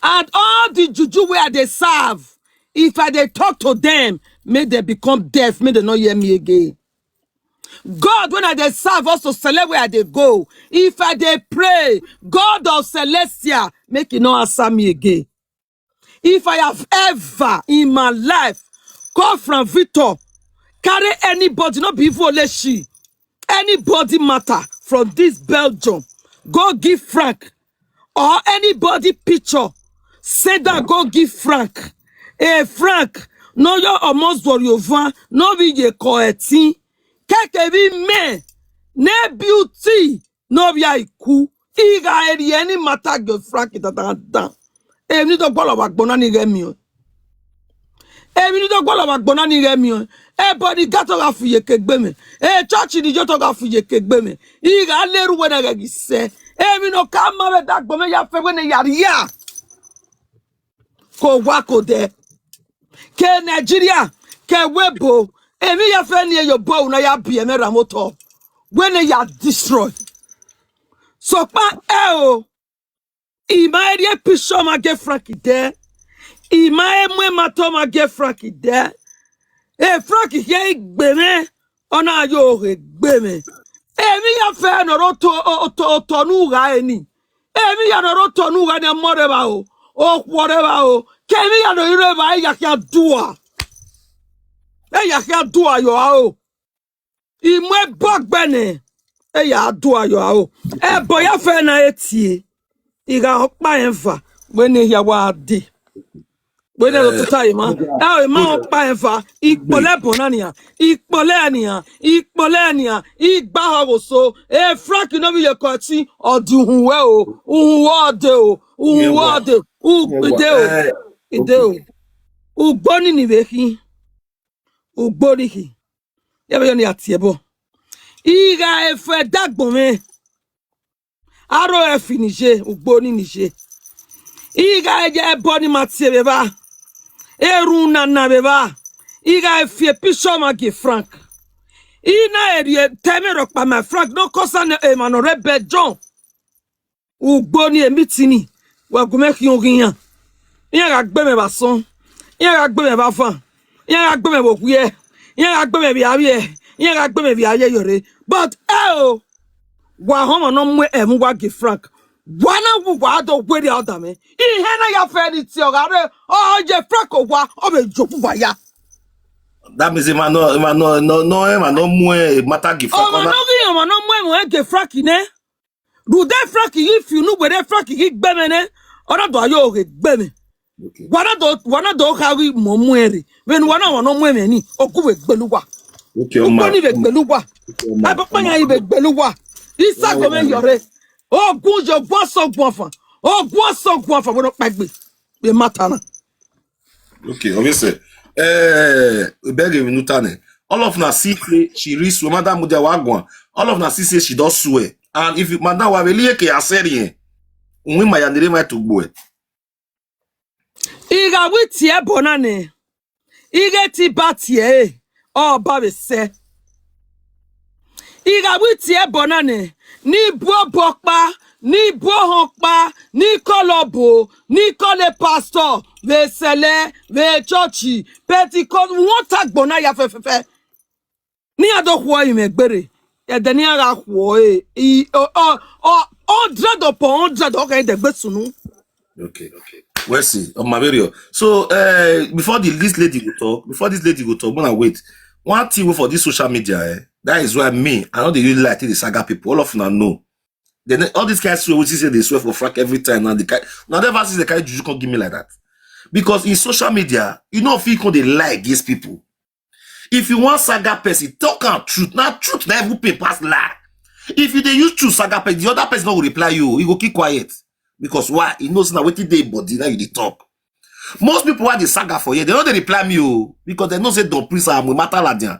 And all the juju where they serve, if I they talk to them, may they become deaf, may they not hear me again. God, when I they serve also select where I they go. If I they pray, God of Celestia, make it not answer me again. If I have ever in my life call Frank Victor, carry anybody, not be even Oleshi, anybody matter from this Belgium, go give Frank, or anybody picture, say that go give Frank. Hey, Frank, no your almost worry over, no be ye Koetin. Keke be me, ne beauty, no be I ku. Iga eri any matter go Frank that down. Emi do gbolo wa gbona ni remi o. Emi do gbolo wa gbona ni remi o. E body gato ga fu ye kegbe me. E church ni jo to ga fu ye kegbe me. Iga leru we na ga gise. Emi no ka ma be da gbo me ya fe we ne ya ria. Ko wa ko de. Ke Nigeria, ke webo. Emi ya fe ni yo bo na ya bi eme ramoto. We ne ya destroy. So pa e o. Ima eri e pisho ma ge Frank de. Ima e mwe mato ma ge Frank de. E Frank ye igbe me. Ona yo he gbe me. Emi ya fe no ro to o- to to nu ga eni. Emi ya no ro to nu ga ne more ba o. O kwore ba o. Ke emi ya no ire ba e ya kia dua. E ya kia dua yo a o. Imwe bogbene. E ya dua yo a o. E bo ya fe na etie. Iga okpa enfa. When ya wa de. When the tuta ima, now ima okpa enfa, ikpole bonania, ikpole ania, ikpole ania, igba howoso, e Frank no be your koti, or do who well, who are they, who are they, who are they, ideo, ugboni ni vehi, ugboni hi, ya be ni atiebo. Iga efe dagbome. Aro e finije, ugboni nije. Iga eje eboni matie beba. Eru na na beba. Iga efie pisho ma gi Frank. Ina erie teme rokpa ma Frank no kosa ne emano rebe John. Ugboni emitini. Wa gume ki oginya. Iya ga gbe me ba son. Iya ga gbe me ba fan. Iya ga gbe me bo kuye. Iya ga gbe me bi abiye. Iya ga gbe me bi abiye yore. But eh o. Wa homo no mwe emu wa gi Frank. Wa na wu wa do weri oda me. Ihe na ya fe ni ti o gare. O je Frank o wa o be joku wa ya. That means him no, him no, no, no, him no more matter give Ọmọ náà kí ọmọ náà mú ẹ̀wọ̀n ẹ̀gẹ̀ Frank ne. Rùdẹ́ Frank yìí fi inú wẹ̀rẹ́ Frank yìí gbẹ́mẹ̀ ne. Ọ̀nà tó ayé òkè gbẹ́mẹ̀. Okay. Wọ́n náà tó wọ́n náà tó kárí mọ̀ mú ẹ̀ rè. Bẹ́ẹ̀ni wọ́n náà wọ́n náà mú ẹ̀mẹ̀ ní. Okú wẹ̀ gbẹ̀lú wa. Okay, Okú ọmọ. ní wẹ̀ gbẹ̀lú wa. Okay, ọmọ. Àbápáyà yìí wẹ̀ gbẹ̀lú wa. Ìsàgọ̀mẹ̀ yọ̀rẹ́. Ogun yóò gbọ́ sọ̀gbọ̀n fà. Ogun sọ̀gbọ̀n fà wọ́n pẹ́ gbé. Pé má tara. Okay, obviously. Eh, beg you, Nutane. All of na see say she reach swear, Madam Mudia Wagwan. All of na see say she don swear. And if you, Madam Wabeli ke aseri, we my yanere my to go. Ìgà wí tiẹ̀ bọ̀ náà ni. Ìgè ti bá tiẹ̀ ẹ̀. Ọba bẹ̀ sẹ́. Ìgà wí tiẹ̀ bọ̀ náà ni. Ní bó bọ̀ pa, ní bó hàn pa, ní kọ́ lọ bò, ní kọ́ lè pastor, wẹ̀ sẹ̀lẹ̀, wẹ̀ church, Pentecost, wọ́n ta gbọ̀n náà ya fẹ́fẹ́fẹ́. Ní àdó kú ọ̀yìn mẹ́gbẹ̀rẹ̀, ẹ̀dẹ̀ ní ara kú ọ̀ ẹ̀, ì- ọ̀- ọ̀- ọ̀- hundred upon hundred ọkàn ẹ̀dẹ̀ gbé sùnú. Okay, okay. We'll see. On my video. So uh, before the this lady go talk, before this lady go talk, gonna wait. One thing for this social media, eh? That is why me, I know they really like the saga people. All of them know. Then all these guys swear, which is say they swear for Frank every time. Now the guy, now never see the guy you can't give me like that. Because in social media, you know if you can they lie against people. If you want saga person, talk out truth. Now truth never pay pass lie. If you they use truth saga person, the other person no go reply you. You go keep quiet. Because why? He knows now wetin dey body now you dey talk. Most people why they saga for here, they no dey reply me oh, because they know say Don Prince am with matter ladian.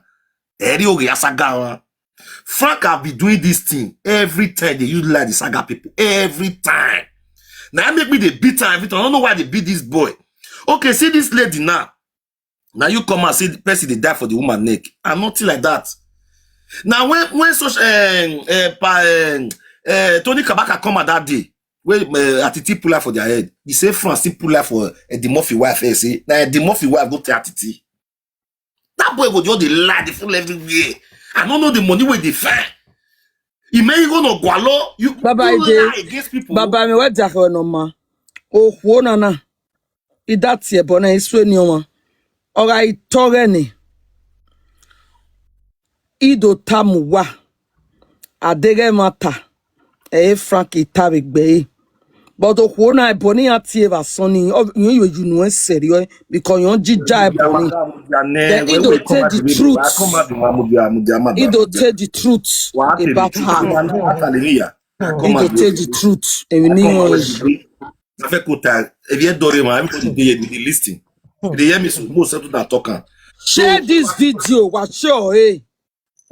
Eri oge ya saga wan. Frank have been doing this thing every time they use like the saga people every time. Now make me dey beat am every time. I don't know why they beat this boy. Okay, see this lady now. Now you come and say the person they die for the woman neck. I'm nothing like that. Now when when such um, uh, pa, um, uh, Tony Kabaka come at that day, when uh, Atiti pull out for their head, he say France still pull out for uh, the Murphy wife. Eh, say now the Murphy wife go tell Atiti. That boy go just dey lie, dey fool everywhere. I don't know the money where they find. He may go no gualo. You Baba you Ide. Lie against people. Baba mi wá jà kọ́ ọ̀nà ma. Òkú ọ̀nà náà. Ìdá tiẹ̀ bọ̀ náà, ìṣú ènìyàn wọn. Ọ̀rá ìtọ́rẹ́ ni. Ìdò tá mu wá. Àdérẹ́ máa tà. Ẹ̀yẹ́ Frank ìtàwé gbẹ̀yẹ́. But òkú ọ̀nà ẹ̀bọ̀ ní àti ẹ̀bà sán ni. Yóò yóò yùnú ẹ̀ sẹ̀rí ẹ̀. Because yóò jíjà ẹ̀bọ̀ ni. Then Ido take the truth. Ido take the truth about her. Ido take the truth. Èmi ní wọn yìí. I fẹ́ kó ta ẹbí ẹ dọ́rẹ́ ma everybody dey here dey listen. They hear me so most settle down talk am. Share this video. Wá ṣe ọ̀ ẹ́.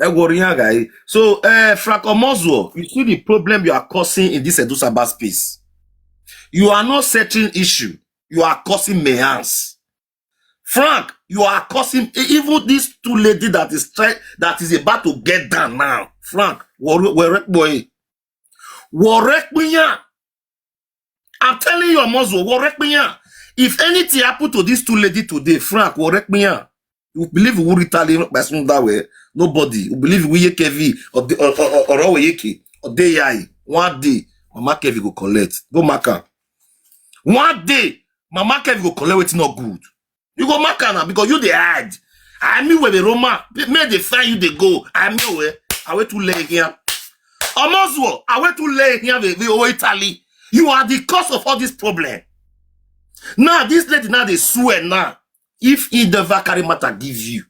Ẹ wo orin yàrá yìí. So uh, Frank Omozuo, you see the problem you are causing in this Edo Saba space. You are not settling issue. You are causing mayans. Frank, you are causing e- even this two lady that is try, that is about to get down now. Frank, worry boy. Worry I'm telling you, Omozuo, worry. If anything happen to these two lady today, Frank, worry. You believe we retaliate by some that way? Nobody. You believe we K V or the or or or or we Yeke or they I one day, Mama Kevin go collect. Go mark am. One day, Mama Kevin go collect wetin not good. You go mark am now because you dey hide. I mean where the Roma make they find you they go. I mean where I went to lay here. Omozuo, I went to lay here with the Italy. You are the cause of all this problem. Now this lady now they swear now. If he never carry matter give you,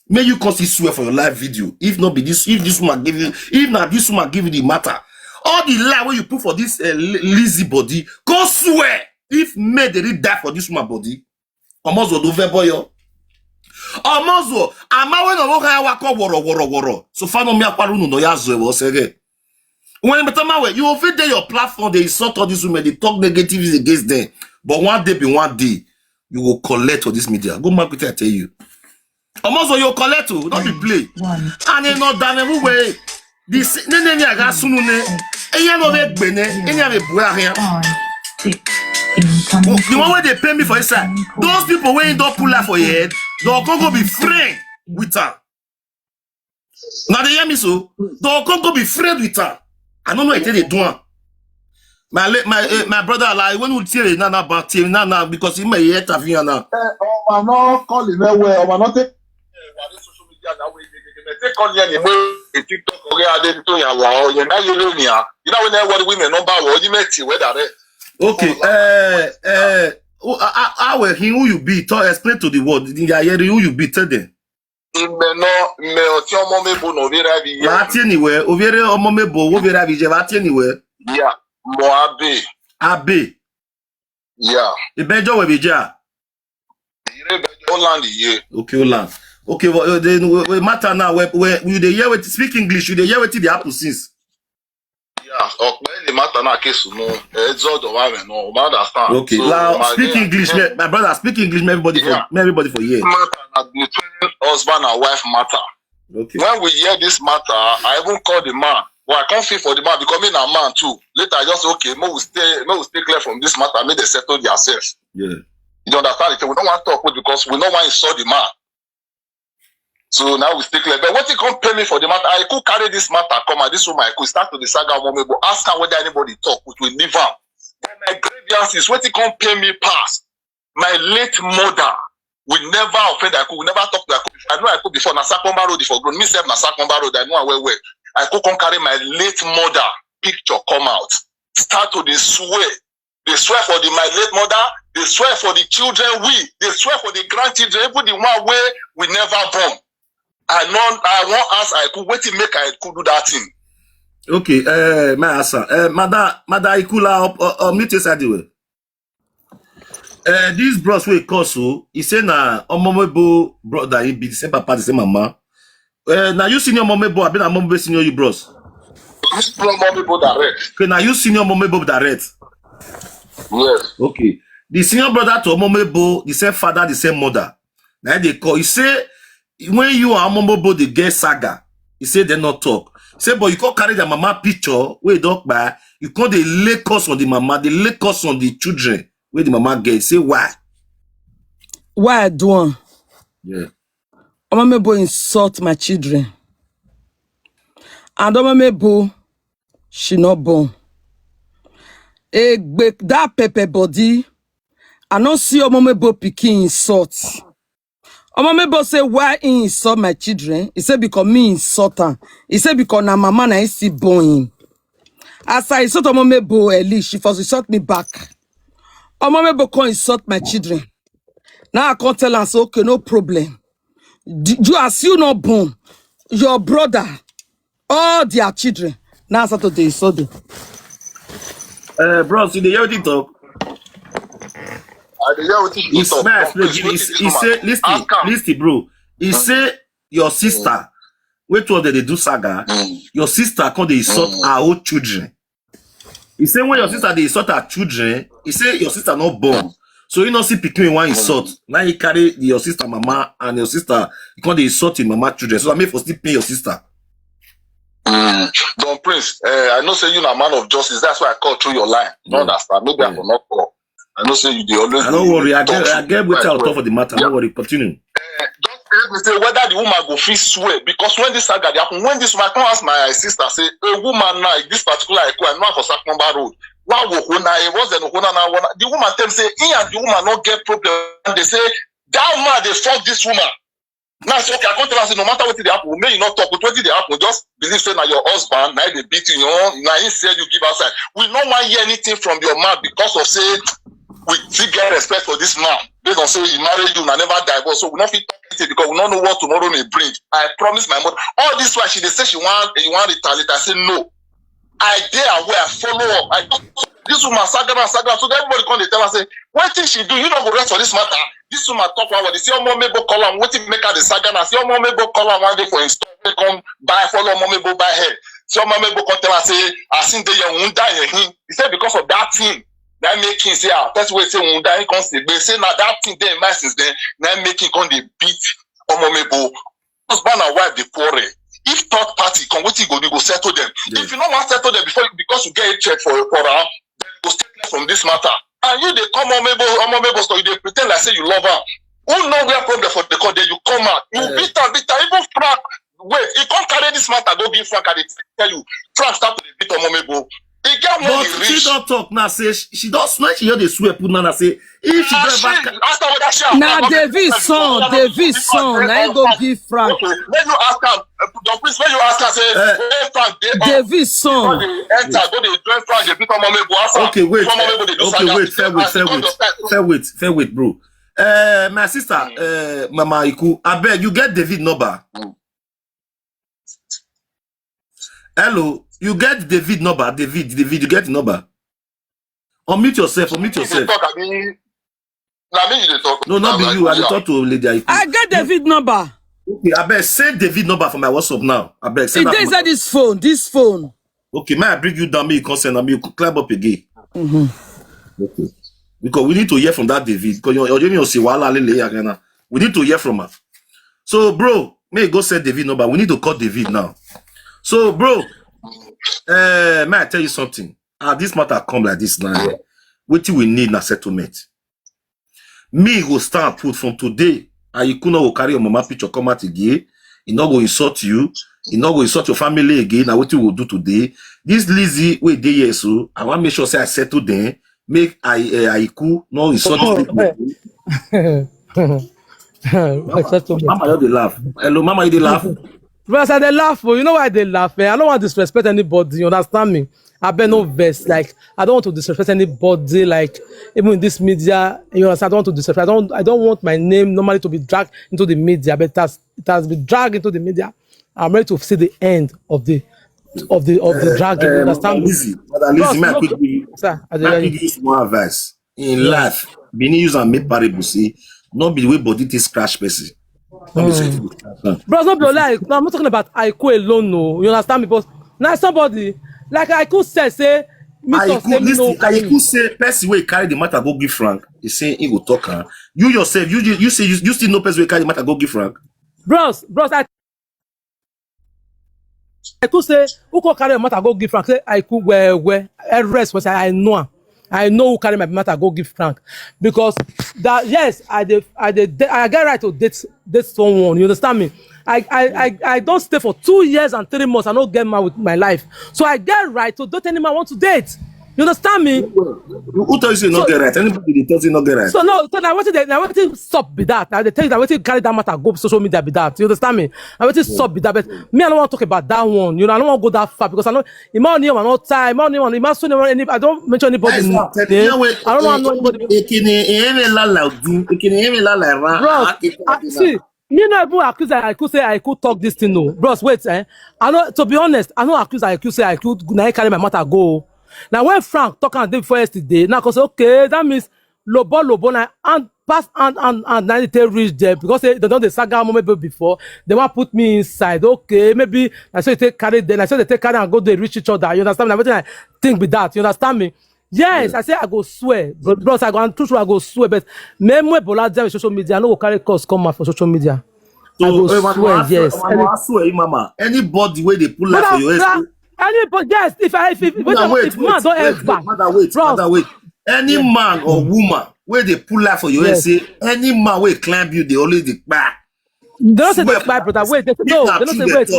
may you come see swear for your live video. If not be this, if this woman give you, if not this woman give you the matter, all the lie where you put for this uh, Lizzie body, go swear. If may they really die for this woman body, Omozuo do very boy. Omozo, ama we no wo ha wa ko woro woro woro. So fa no mi akwaru no ya zo e wo se ge. When better man we, you fit dey your platform, they insult all these women, they talk negative against them. But one day be one day, you will collect on this media. Go mark what I tell you. Omozo, you collect o, not be play. And you not done every way. This ne ne ne aga sunu ne. Enya no be gbe ne, enya be bua here. The one wey dey pay me for inside, those people wey don pull out for your head, they'll go go be friend with her. Now they hear me so, they'll go go be friend with her. I don't know if they do am. My late, my uh, my brother, like when we tell you now about him now now because he may hear Tafiya now. Ọmọ náà kọ́lì mẹ́wẹ́, ọmọ náà tẹ́. Take call yẹn ni mo e TikTok ọ̀rẹ́ adé tó yà wà ọ yẹn náà yé lónìí à. You know when everybody women number wọ ọdún mẹ́tì wẹ́dà rẹ̀. Okay, uh, uh, how were he who you be? Talk, explain to the world. Who you be? Tell them. Ìmẹ̀nà ìmẹ̀ ọ̀tí ọmọ mẹ́bù nà òbí rẹ̀ bí yẹ. Wàá tí ènìwẹ̀, òbí rẹ̀ ọmọ mẹ́bù, owó bí rẹ̀ bí jẹ, wàá tí ènìwẹ̀. Yeah, mọ̀ abẹ́. Abẹ́. Yeah. Ìbẹ́jọ́ wẹ̀ bí jẹ́ à. Ìrẹ́ ìbẹ́jọ́ Holland yìí. Okay, Holland. Okay, well, uh, then we, we matter now. We, we, you dey hear wetin speak English. You dey hear wetin dey happen since. Yeah, ọ̀pẹ́ ni matter náà kéésù nù. Ẹ zọ́dọ̀ wà rẹ̀ nù. Ọmọ understand. Okay, so, now speak English, my, my brother. Speak English, make everybody for, yeah. Make everybody for here. Matter na between husband and wife matter. Okay. When we hear this matter, I even call the man. Well, I can't feel for the man because me na man too. Later, I just say, okay, make we stay, make we stay clear from this matter. Make they settle themselves. Yeah. You understand? We don't want to talk with because we don't want to insult the man. So now we stay clear. But what he come pay me for the matter? I could carry this matter, come and this woman, I could start to the saga woman, but ask her whether anybody talk, which will leave her. But my grievance is what he come pay me pass. My late mother will never offend. I could will never talk to I could. I know I could before. Na Sakomba Road for ground. Me self na Sakomba Road. I know I well well. I could come carry my late mother picture come out. Start to dey swear. They swear for the my late mother. They swear for the children. We. They swear for the grandchildren. Even the one where we never born. I know. I won't ask. I could wait till make I could do that thing. Okay, uh, my answer. Uh, Mother, Mother Ikula, up, uh, uh, mute yourself anyway. Uh, this bros wey call so, he say na Omomebo brother, he be the same papa, the same mama. Uh, now you senior Omomebo, I been Omomebo senior you bros. This from Omomebo direct. Okay, now you senior Omomebo direct. Yes. Okay. The senior brother to Omomebo, the same father, the same mother. Now they call. He say when you and Omomebo they get saga, he say they not talk. He say, but you can't carry the mama picture where dog by. You can't they lay curse on the mama, they lay curse on the children where the mama get. He say why? Why I do one? Yeah. Omomebo insult my children. And Omomebo, she not born. Egbe that pepper body. I no see Omomebo pikin insult. Omomebo say why he insult my children? He say because me insult am. He say because na mama na he still born him. As I insult Omomebo, at least she first insult me back. Omomebo come insult my children. Now I can't tell am say okay, no problem. You as you not born, your brother, all their children. Now Saturday is Sunday. Uh, bros, you dey hear wetin talk? I dey hear wetin you talk. He say, listen, listen, bro. He say your sister, wait till they do saga. Your sister come dey insult her own children. He say when your sister dey insult her children, he say your sister not born. So you not see pikin one insult. Now he carry your sister mama and your sister, he come dey insult him mama children. So I make for still pay your sister. Mm. Don Prince, uh, I know say you na man of justice. That's why I call through your line. You understand? Maybe I will not call. I know say you dey always. I don't worry. I get, I get wetin I talk for the matter. Don't worry. Continue. Uh, just help me say whether the woman go fit swear because when this saga dey happen, when this woman come ask my sister say a woman now this particular I know for Sakomba Road. Why wo na e was the na the woman tell me say he and the woman not get problem. And they say that man dey fuck this woman. Now I say okay, I come tell her say no matter wetin dey happen, make you not talk with wetin dey happen. Just believe say na your husband, na he dey beat you, you know, na he sell you give outside. We no wan hear anything from your mouth because of say we still get respect for this man. Based on say he marry you, na never divorce, so we no fit talk anything because we no know what tomorrow may bring. I promise my mother. All this while she dey say she wan, he wan retaliate. I say no. I dey aware, I follow up. I just, this woman sagana sagana. So everybody come dey tell her say, wetin she do? You no go rest for this matter. This woman talk one word. Say Omomebo call am. Wetin make her dey sagana? Say Omomebo call am one day for him store. They come buy, follow Omomebo buy head. Say Omomebo come tell her say, as him dey here, won't die here. He said because of that thing, that make him say, ah, person wey say won't die, he come say, but say na that thing dey in mind since then. That make him come dey beat Omomebo. Husband and wife dey quarrel. If third party come, wetin you go do? You go settle them. If you no wan settle them before, because you get hatred for for am, then you go stay clear from this matter. And you dey come Omomebo, Omomebo, so you dey pretend like say you love am. Who know where problem for the call? Then you come out. You beat am, beat am. Even Frank, wait, he come carry this matter go give Frank. I dey tell you, Frank start to dey beat Omomebo. He get one. But he she reach. Don talk now. Say she, she don swear. She just dey swear. Put now. Say if she don ever. Ask her whether she and Frank don dey. Na David son, David son. Na him go give Frank. Okay, when you ask am, uh, Don Prince, when you ask am, say, eh, hey, Frank dey on. David son. Go dey enter, go dey join Frank, dey beat Omomebo. Ask am. Okay, wait. Omomebo dey do saga. Okay, wait. Fair wait, fair wait, fair wait, fair wait, bro. Uh, my sister, uh, Mama Iku, abeg, you get David number? Mm. Hello, you get David number? David, David, you get the number? Unmute yourself, unmute yourself. You dey talk, abi? Na me you dey talk. No, not be you. I dey talk to Lady Iku. I get David number. Okay, abeg, send David number for my WhatsApp now. Abeg, send that. He dey inside this phone, this phone. Okay, may I bring you down? May you come send am, may you climb up again. Mm-hmm. Okay. Because we need to hear from that David. Because you're, you're, you're, we need to hear from her. So, bro, may you go send David number. We need to call David now. So, bro, uh, may I tell you something? Ah, this matter come like this now. Wetin we need na settlement. Me go stand put from today. Ayiku no go carry your mama picture come out again. He no go insult you. He no go insult your family again. Na wetin we go do today. This Lizzie wey dey here so, I wan make sure say I settle them. Make I, uh, Ayiku no insult these people. Mama, just dey laugh. Hello, Mama, you dey laugh? Bros, I dey laugh. Oh, you know why I dey laugh? Eh? I don't want to disrespect anybody. You understand me? I beg no vex. Like, I don't want to disrespect anybody. Like, even in this media, you understand? I don't want to disrespect. I don't. I don't want my name normally to be dragged into the media. But it has, it has been dragged into the media. I'm ready to see the end of the of the of the dragging. You understand me? Lizzie, Mother Lizzie, may I quick give you, sir, may I quick give you small advice? In life, Benin use am make parable say, no be the way body take scratch person. No be so it go scratch am. Bros, no be lie. No, I'm not talking about Ayiku alone, no. You understand me? But now somebody, like Ayiku said, say, me Ayiku, say, me listen, no, Ayiku say person wey carry the matter go give Frank. He say he go talk am. You yourself, you, you, you say you, you still know person wey carry the matter go give Frank? Bros, bros, I I could say, who could carry a matter go give Frank? Say, I could, well, well, I rest was I know am. I know who carry my matter go give Frank. Because that, yes, I dey, I dey, I get right to date, date someone. You understand me? I, I, I, I don't stay for two years and three months. I don't get mad with my life. So I get right to date any man I want to date. You understand me? Who tell you say you no get right? Anybody dey tell you no get right? So no, so now wetin dey, now wetin stop be that? Now they tell you that wetin carry that matter go social media be that. You understand me? Now wetin stop be that? But me, I don't want to talk about that one. You know, I don't want to go that far because I know, in my name, I don't tie, in my name, in my son, any, I don't mention anybody name. I don't want to know anybody. Ekini, eme la la du, ekini, eme la la ra. Bro, ah, see, me no even accuse I could say I could talk this thing, no. Bros, wait, eh? I know, to be honest, I no accuse I could say I could, na him carry my matter go. Now, when Frank talk am day before yesterday, now I go say, okay, that means lobo, lobo, na hand, pass hand, hand, hand, na they take reach there because they, they don dey saga Omomebo before. They want put me inside. Okay, maybe I say they take carry them. I say they take carry and go, they reach each other. You understand me? Now wetin I think be that. You understand me? Yes, I say I go swear. Bro, bros, I go, and true, true, I go swear. But me, me, Bola, there with social media, I no go carry curse come out for social media. I go swear, yes. I swear, mama. Anybody wey dey pull life for your head, anybody, yes. If I, if, if, if man don ever, mother, wait, mother, wait. Any man or woman wey dey pull life for your head, say any man wey climb you, they always dey kpa. They don't say they kpa, brother. Wait, they say no. They don't say wait.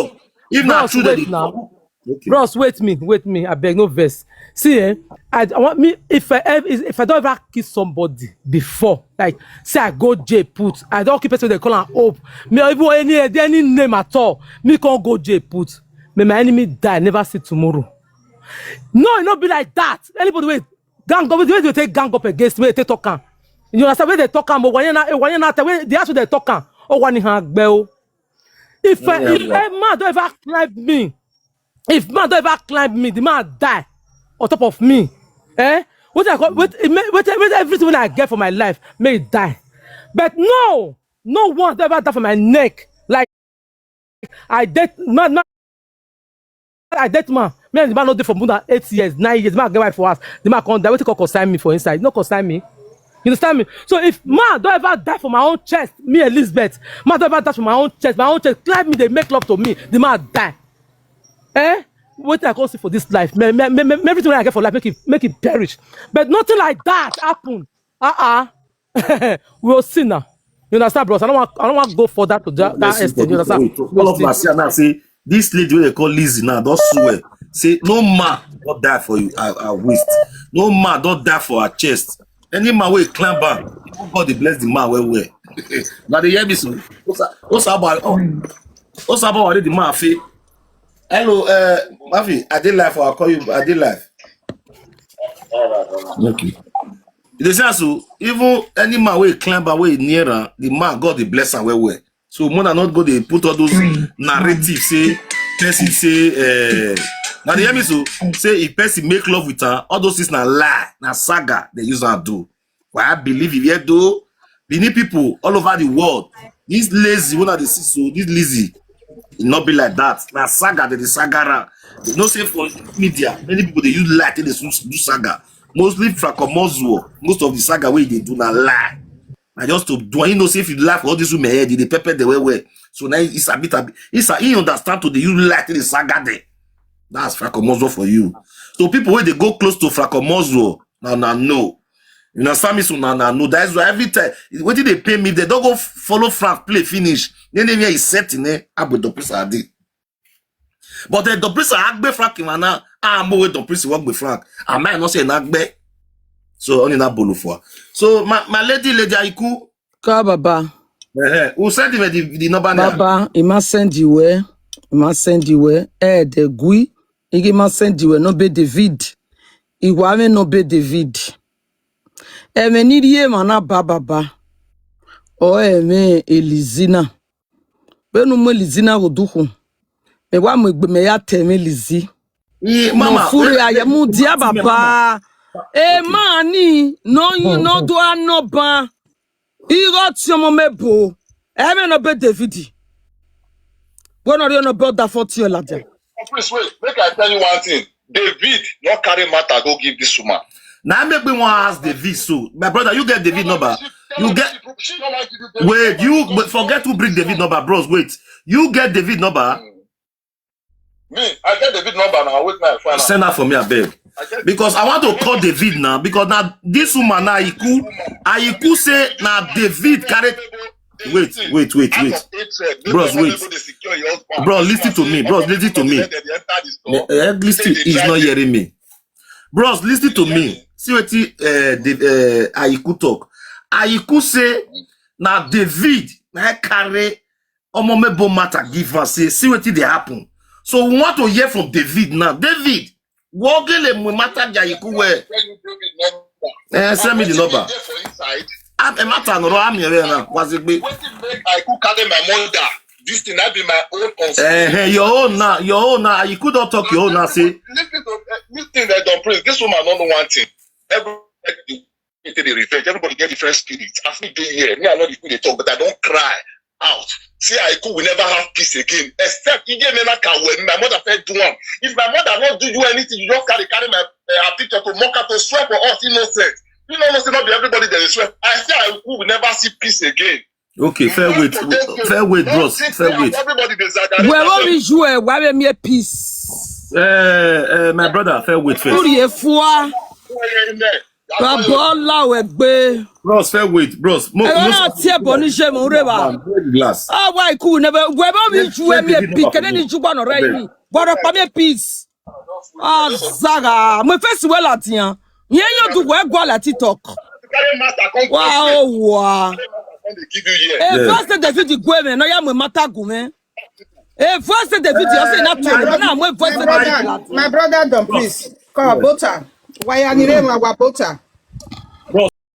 If na true, they dey talk. Okay. Bros, wait me, wait me, I beg, no vex. See, eh, I, I want me, if I ev-, if I don't ever kiss somebody before, like, say I go jail put, I don't keep person they call am hope. Me, or even any, any name at all, me can't go jail put. May my enemy die, never see tomorrow. No, it not be like that. Anybody wey gang up, the way they take gang up against me, they take talk am. You understand where they talk am? But when you not, when you not, when they ask you, they talk am. Oh, one hand bell. If I, if a man don't ever climb me, If man don't ever climb me, the man die on top of me. Eh? What I call, what, it make, what, what everything when I get for my life, may it die. But no, no one ever die for my neck. Like, I date man, man, I date man. Me and the man not there for more than eight years, nine years. The man get wife for us. The man come die. What you call consign me for inside? No consign me. You understand me? So if man don't ever die for my own chest, me Elizabeth, man don't ever die for my own chest, my own chest, climb me, they make love to me. The man die. Eh? What I can see for this life, me, me, me, me, everything I get for life, make it, make it perish. But nothing like that happen. Uh-uh. We will see now. You understand, bros? I don't want, I don't want to go further to that, that extent. You understand? All of us here now say this lady wey they call Lizzie now don't swear. Say no man don't die for you. I, I waste. No man don't die for her chest. Any man wey climb am, God dey bless the man well well. Now they hear me so. What's up? What's up? Oh, what's up? Already the man feel. Hello, uh, Mafi. I did life. I'll call you. I did life. Okay. They say so. Even any man wey climb am, wey near am, the man God dey bless am well well. So more than not go dey put all those narratives say person say uh, now they hear me so say if person make love with her, all those things na lie, na saga they use and do. Why I believe if you do, Benin people all over the world, this lazy one of the see so this lazy, it not be like that. Na saga they dey saga around. You know say for media, many people they use lie take dey do do saga. Mostly Francomozuo, most of the saga wey they do na lie. I just to do. You know say if you laugh all these women head, they pepper the way way. So now it's a bit, a bit it's a he understand to the you like the saga there. That's Francomozuo for you. So people when they go close to Francomozuo, now now no. You understand me? So now now no. That's why every time what did they pay me? They don't go f- follow Frank play finish. Then they is set in there. I will the place I did. But the Doprisa Agbe Frank Imana, I'm with Doprisa work with Frank. I might not say Nagbe. So only na bolu for. So my, my lady, lady Aiku, Ka baba. Uh, who sent him the, the number now? Baba, he must send you where? He must send you where? Eh, the gui. He must send you where? No be David. He wa me no be David. Eme ni die mana ba baba. O eme Elizina. Benu mo Elizina go duhu. Me wa mo gbe me ya te me Lizi. Eh, mama, No furi wait, aye wait, mu dia wait, baba. E mani no yin no do anoba. Iro ti omo me bo. E me no be David. When are you no be that for your ladder? Please wait, make I tell you one thing. David not carry matter go give this woman. Now make me want ask David. So my brother, you get David number. You get She don't like you. Wait, you but forget who bring David number, bros. Wait, you get David number. Me, I get David number now. Wait now, find out. Send that for me, I beg. I get Because I want to call David now. Because now this woman now Aiku, Aiku say now David carry. Wait, wait, wait, Out wait. of hatred, make Bros, people wait. Go dey secure your husband. Bro, listen to me. Bros, listen to me. They enter the store. Eh, eh, listen, he's not hearing me. Bros, listen to me. See what he, uh, the uh, Aiku talk. Aiku say now David now carry Omomebo matter give us. Say see what they happen. So we want to hear from David now. David, what gele mu matter Aiku where? Tell you David number. Eh, send me the Wetin number. Dey for inside. I'm a matter no I'm here now. Was it big? Wetin make I go carry my mother? This thing that be my own concern. Eh, eh, your own now, your own now. You could not talk your own now. Say Listen to uh, this thing that don't praise. This woman don't know one thing. Every the revenge. Everybody get different spirits. As we dey here, me I know the people they talk, but I don't cry out. See, I could we never have peace again. Except he gave me like a when my mother fed do one. If my mother not do you anything, you just carry carry my uh, her picture to mock her to swear for us innocent. You know, say not be everybody that is swear. I say I could we never see peace again. Okay, fair wait, fair wait, bros, fair wait. Everybody dey zaga. Where will we you? Why we me peace? Uh, uh, my brother, fair wait first. Uri efua. Baba Ola we gbe. Bros, fair wait, bros. Mo, Ẹ wá tí ẹ bọ̀ ní ṣe mò ń rè wá. Break the glass. Ah, why could never? Where will we you? Me peace. Kẹ́lẹ́ ní jùgbọ́n ọ̀rẹ́ mi. Gbọ́dọ̀ pa mi peace. Ah, Zaga. Mo fẹ́ sí wẹ́lá tiyan. Yẹn yóò dùn wẹ́ gbọ́ la TikTok. Carry master come. Wá ó wà. Come dey give you here. Ẹ Yeah. fọ́ ṣe David gbé mi, náà yà mọ̀ mọ́tà gùn mi. Ẹ fọ́ ṣe David yọ sí iná tó rẹ̀ náà, mo fọ́ My ṣe brother, David. my brother, don't please. Come, Bota. Why are you name our Bota?